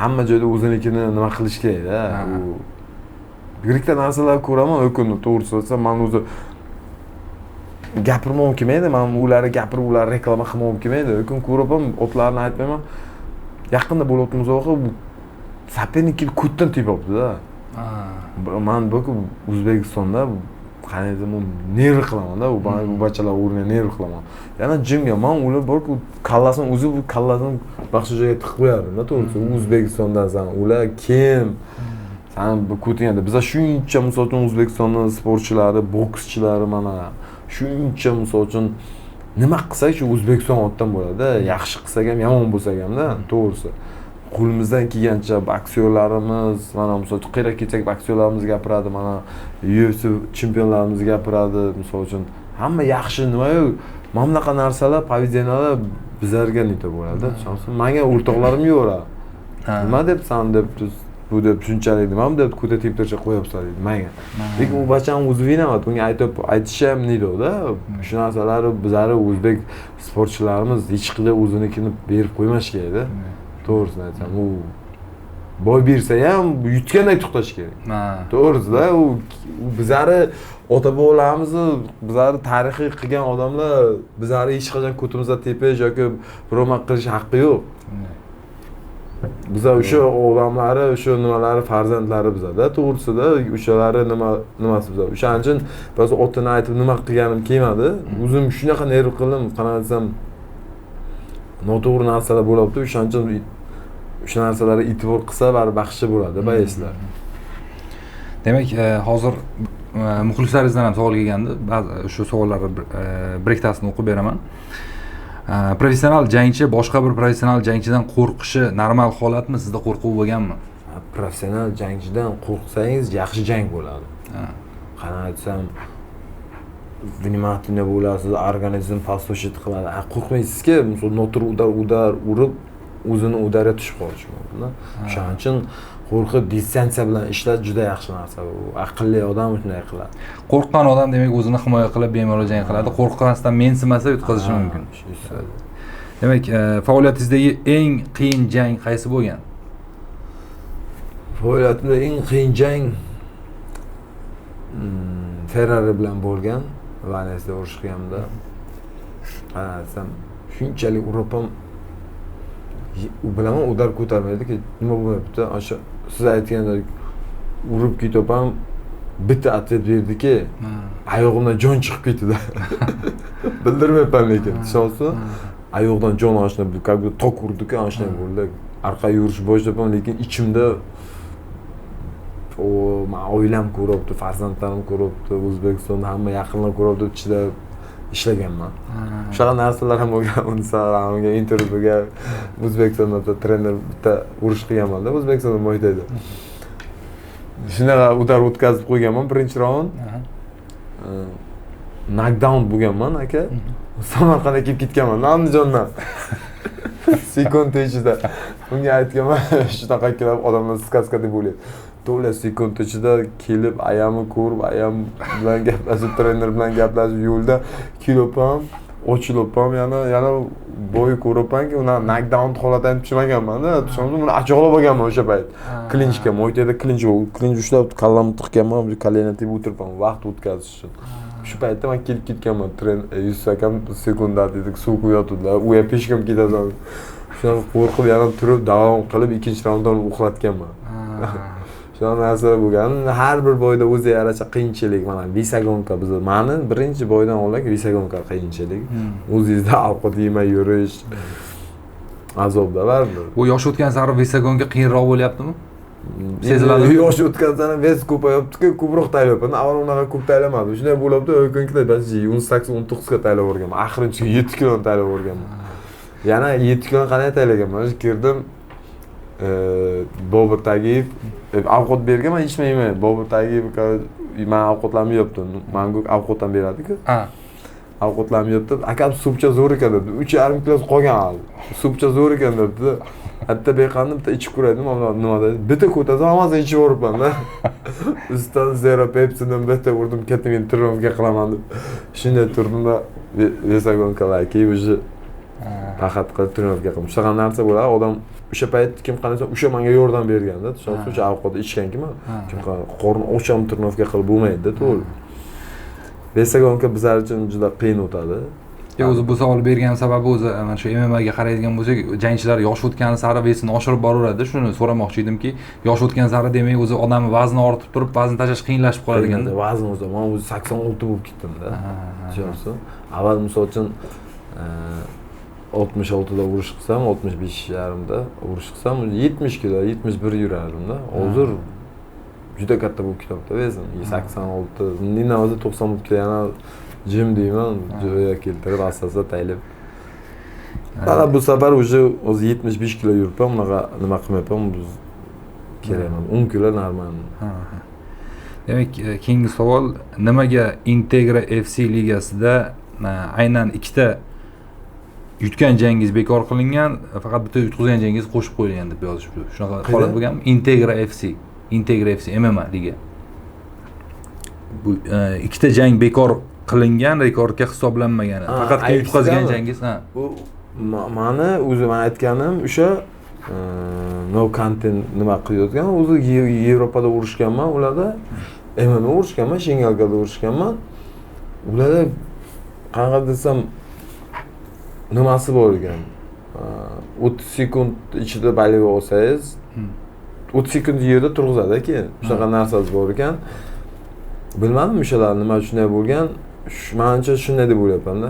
hamma joyda o'zinikini nima qilish kerak-da. U birikta narsalar ko'raman, u kuni to'g'risini aytsam, men o'zi gapirmog'im kelmaydi, men ularni gapirib, ularni reklama qilmog'im kelmaydi. U kun ko'rib ham otlarni aytmayman. Yaqinda bo'lyapti musobaqa, соперник ko'tdan tepyapti-da. Man bu O'zbekistonda qanday desam, nerv qilaman-da, u bachalar o'rniga nerv qilaman. Yana jimga man ular borku, kallasini o'zi bu kallasini boshqa joyga tiqib qo'yardim-da, to'g'risi. O'zbekistondan san, ular kim? San bu ko'tinganda biza shuncha misol uchun O'zbekistonning sportchilari, bokschilari mana shuncha misol uchun nima qilsak shu O'zbekiston otdan bo'ladi-da, yaxshi qilsak ham, yomon bo'lsak ham-da, to'g'risi. Qo'limizdan kelgancha aktyorlarimiz, mana misol uchun qayerga ketsak aktyorlarimiz gapiradi, mana UFC chempionlarimiz gapiradi, misol uchun hamma yaxshi nima-yu, mana bunaqa narsalar, поведениялар bizlarga nito bo'ladi, tushunasizmi? Menga o'rtoqlarim yo'ra. Nima deb san deb bu deb shunchalik nima deb ko'ta teptircha qo'yapsan deydi menga. Lekin u bacham o'zi vinavat, unga aytib aytish ham nito-da. Shu narsalarni bizlar o'zbek sportchilarimiz hech qanday o'zinikini berib qo'ymash kerak-da. To'g'risini aytsam, u boy bersa ham yutgandek to'xtash kerak. To'g'risida, u bizlarni ota-bobolarimizni, bizlarni tarixiy qilgan odamlar bizlarni hech qachon ko'timizda tepish yoki biror qilish haqqi yo'q. Bizlar o'sha odamlari, o'sha nimalari farzandlari bizada, to'g'risida o'shalari nimasi bizlar. O'shaning uchun ba'zi otini aytib nima qilganim kelmadi. O'zim shunaqa nerv qildim, qanday desam, noto'g'ri narsalar bo'lyapti. O'shaning uchun o'sha narsalarga e'tibor qilsa baribir baxshi bo'ladi, bayeslar. Demak, hozir muxlislaringizdan ham savol kelgandi. Ba'zi shu savollarni bir ikkitasini o'qib beraman. Professional jangchi boshqa bir professional jangchidan qo'rqishi normal holatmi? Sizda qo'rquv bo'lganmi? Professional jangchidan qo'rqsangiz yaxshi jang bo'ladi. Qanday aytsam, внимательно bo'lasiz, organizm послушать qiladi. Qo'rqmaysizki, misol noto'g'ri udar urib o'zini udarga tushib qolishi mumkin. O'shaning uchun qo'rqib distansiya bilan ishlash juda yaxshi narsa. U aqlli odam shunday qiladi. Qo'rqqan odam demak o'zini himoya qilib bemalol jang qiladi. Qo'rqqandan mensimasa yutqazishi mumkin. Demak, faoliyatingizdagi eng qiyin jang qaysi bo'lgan? Faoliyatimda eng qiyin jang Ferrari bilan bo'lgan. Valensiyada urush qilganimda, qanday shunchalik urib ham u bilaman udar ko'tarmaydiki, nima bo'lyapti? O'sha siz aytgandek urib ketib ham bitta ответ berdiki, oyog'imdan jon chiqib ketdi. Bildirmayapman lekin, tushunasizmi? Oyoqdan jon oshna, как бы tok urdiku, ana bo'ldi. Orqaga yurish boshlabman, lekin ichimda o men oilam ko'ryapti, farzandlarim ko'ryapti, O'zbekistonda hamma yaqinlar ko'ryapti deb chidab ishlaganman. Shunaqa narsalar ham bo'lgan. Instagramga intervyuga O'zbekistonda trener bitta urush qilganman-da, O'zbekistonda Muay Thai'da. Shunaqa udar o'tkazib qo'yganman birinchi raund. Nokdaun bo'lganman aka. Samarqandga kelib ketganman Andijondan. Sekund ichida. Unga aytganman, shunaqa kelib odamlar сказка deb o'ylaydi. To'la sekund ichida kelib ayamni ko'rib, ayam bilan gaplashib, trener bilan gaplashib, yo'lda kelopam, ochilopam, yana бой ko'ryapmanki, uni nokdaun holatini ham tushmaganman-da. Tushundim, uni achoqlab olganman o'sha payt. Klinchga, Muaytayda klinch, klinch ushlab kallamni tiqqanman, колено tegib o'tiribman vaqt o'tkazish uchun. Shu paytda man kelib ketganman. Tren Yusuf akam sekundda dedik, suv quyotgandilar. U ham пешком ketasan. Shunaqa qo'rqib yana turib davom qilib ikkinchi raundda uni uxlatganman. Shunaqa narsa bo'lgan. Har bir бой da o'ziga yarasha qiyinchilik. Mana весогонка bizni mani birinchi бой dan oldin весогонка qiyinchilik. O'zingizda ovqat yemay yurish azobda baribir. Bu yosh o'tgan sari весогонка qiyinroq bo'lyaptimi? Seziladimi? Yosh o'tgan sari вес ko'payapti-ku, ko'proq taylayapman. Avval unaqa ko'p taylamadim. Shunday bo'lyapti, o'tgan balki 18 19 ga taylab yuborganman. Oxirinchi 7 kiloni taylab yuborganman. Yana 7 kiloni qanday taylaganman? Kirdim, Bobur Tagiyev ovqat bergan, man hech nima yemayman. Bobur Tagiyev man ovqatlarni yeyapti. Manga ovqat ham beradi-ku. Ovqatlarni yeyapti. Akam supcha zo'r ekan debdi. 3,5 kilosi qolgan hali. Supcha zo'r ekan debdi. Hatto beqanni bitta ichib ko'raydim, mana nima dedi. Bitta ko'tarsam hammasini ichib yuboribman-da. Ustidan Zero Pepsi'dan bitta urdim, ketdim endi тренировка qilaman deb. Shunday turdimda весогонка lar keyin уже faqat qilib тренировка qildim. Shunaqa narsa bo'ladi, odam o'sha payt kim qarasa o'sha menga yordam berganda, tushunasiz, o'sha ovqatni ichganki man, kim qorni och ham тренировка qilib bo'lmaydi-da, to'g'ri. Весогонка bizlar uchun juda qiyin o'tadi. Yo'q, o'zi bu savol bergan sababi o'zi mana shu MMAga qaraydigan bo'lsak, jangchilar yosh o'tgani sari вес ini oshirib boraveradi. Shuni so'ramoqchi edimki, yosh o'tgan sari demak o'zi odamni vazni ortib turib, vazn tashlash qiyinlashib qolar ekanda. Vazn o'zi, man o'zi 86 bo'lib ketdim-da. Tushunyapsiz? Avval misol uchun 66 da urush qilsam, 65,5 da urush qilsam, 70 kilo, 71 yurardimda. Hozir juda katta bo'lib ketyapti вес im. 86, bundan o'zi 90 bo'lib ketdi, yana jim deyman, joyiga keltirib asta-asta taylab. Mana bu safar уже o'zi 75 kilo yuribman, unaqa nima qilmayapman, biz kerak emas. 10 kilo normal. Demak, keyingi savol, nimaga Integra FC ligasida aynan ikkita yutgan jangingiz bekor qilingan, faqat bitta yutqizgan jangingiz qo'shib qo'yilgan deb yozishibdi. Shunaqa holat bo'lganmi? Integra FC, Integra FC MMA liga. Bu ikkita jang bekor qilingan, rekordga hisoblanmagan. Faqat yutqazgan jangingiz, ha. Bu mani o'zi men aytganim o'sha no content nima qilayotgan, o'zi Yevropada urushganman, ularda MMA urushganman, Shingalkada urushganman. Ularda qanaqa desam nimasi bor ekan? 30 sekund ichida болевой olsangiz, 30 sekund yerda turg'izadi keyin. Shunaqa narsasi bor ekan. Bilmadim o'shalar nima shunday bo'lgan. Manimcha shunday deb o'ylayapman-da.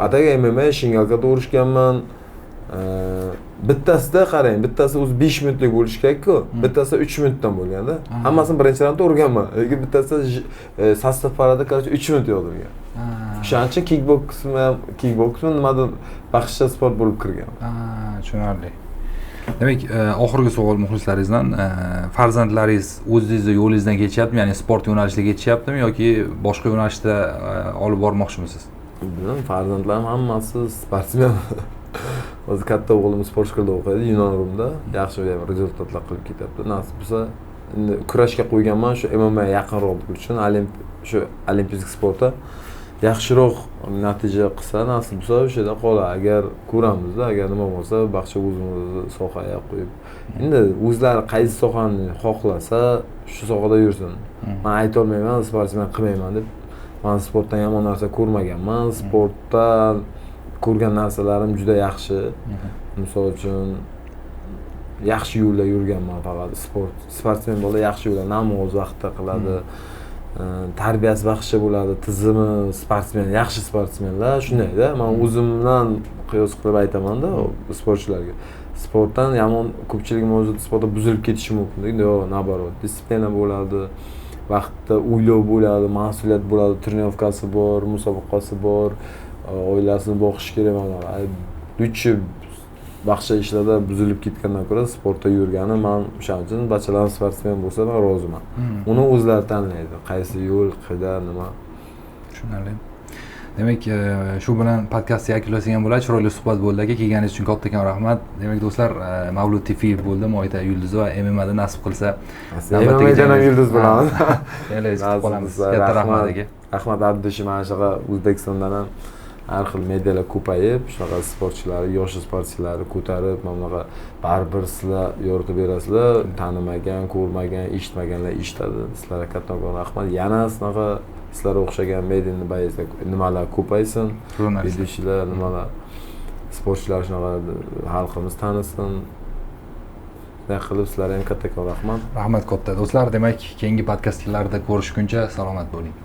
Ataga MMA Shingalkada urushganman. Bittasida qarang, bittasi o'zi 5 minutlik bo'lishi kerak-ku, bittasi 3 minutdan bo'lganda. Hammasini birinchi raundda urganman. Lekin bittasi состав парада, короче, 3 minut yozilgan. O'shaning uchun kickboksmi ham, kickboksmi nimadir baxsha sport bo'lib kirgan. Tushunarli. Demak, oxirgi savol muxlislaringizdan, farzandlaringiz o'zingizni yo'lingizdan ketishyaptimi, ya'ni sport yo'nalishida ketishyaptimi yoki boshqa yo'nalishda olib bormoqchimisiz? Bilmadim, farzandlarim hammasi sportsmen. Hozir katta o'g'lim sport школа da o'qiydi, Yunon Rumda. Yaxshi результат lar qilib ketyapti. Nasib bo'lsa, endi kurashga qo'yganman, shu MMA yaqinroq bo'lishi uchun, shu olimpiysk sportda yaxshiroq natija qilsa, nasib bo'lsa o'sha yerda qoladi. Agar ko'ramizda, agar nima bo'lsa, baxsha o'zimizni sohaga qo'yib. Endi o'zlari qaysi sohani xohlasa, shu sohada yursin. Men aytolmayman, sportsmen qilmayman deb. Men sportdan yomon narsa ko'rmaganman. Sportdan ko'rgan narsalarim juda yaxshi. Misol uchun yaxshi yo'lda yurganman faqat. Sportsmen bola yaxshi yo'lda namoz vaqtida qiladi. Tarbiyasi baxsha bo'ladi, tizimi sportsmen, yaxshi sportsmenlar shundayda. Men o'zimdan qiyos qilib aytaman-da sportchilarga. Sportdan yomon ko'pchilik mavzuda sportda buzilib ketishi mumkin. Yo'q, наоборот, дисциплина bo'ladi, vaqtda o'ylov bo'ladi, mas'uliyat bo'ladi, тренировка si bor, musobaqasi bor, oilasini boqish kerak mana. Лучше baxsha ishlarda buzilib ketgandan ko'ra sportda yurgani, men o'shaning uchun bachalarim sportsmen bo'lsa men roziman. Uni o'zlari tanlaydi, qaysi yo'l, qayda, nima. Tushunarli. Demak, shu bilan podkastni yakunlasak ham bo'ladi. Chiroyli suhbat bo'ldi, aka. Kelganingiz uchun kattakon rahmat. Demak, do'stlar, Mavlud Tefiyev bo'ldi, Muay Thai yulduzi va MMAda nasib qilsa MMAdan ham yulduz bo'lamiz. Janglaringizni kutib qolamiz. Katta rahmat, aka. Rahmat, Abdushi. Mana shunaqa O'zbekistondan ham har xil medialar ko'payib, shunaqa sportchilar, yosh sportchilarni ko'tarib, mana bunaqa baribir sizlar yoritib berasizlar, tanimagan, ko'rmagan, eshitmaganlar eshitadi. Sizlarga kattakon rahmat. Yana shunaqa sizlarga o'xshagan медийный боец lar, nimalar ko'paysin, Jurnalistlar. Ведущий lar, nimalar, sportchilar, shunaqa xalqimiz tanisin. Shunday qilib, sizlarga ham kattakon rahmat. Rahmat katta, do'stlar. Demak, keyingi podkastlarda ko'rishguncha salomat bo'ling.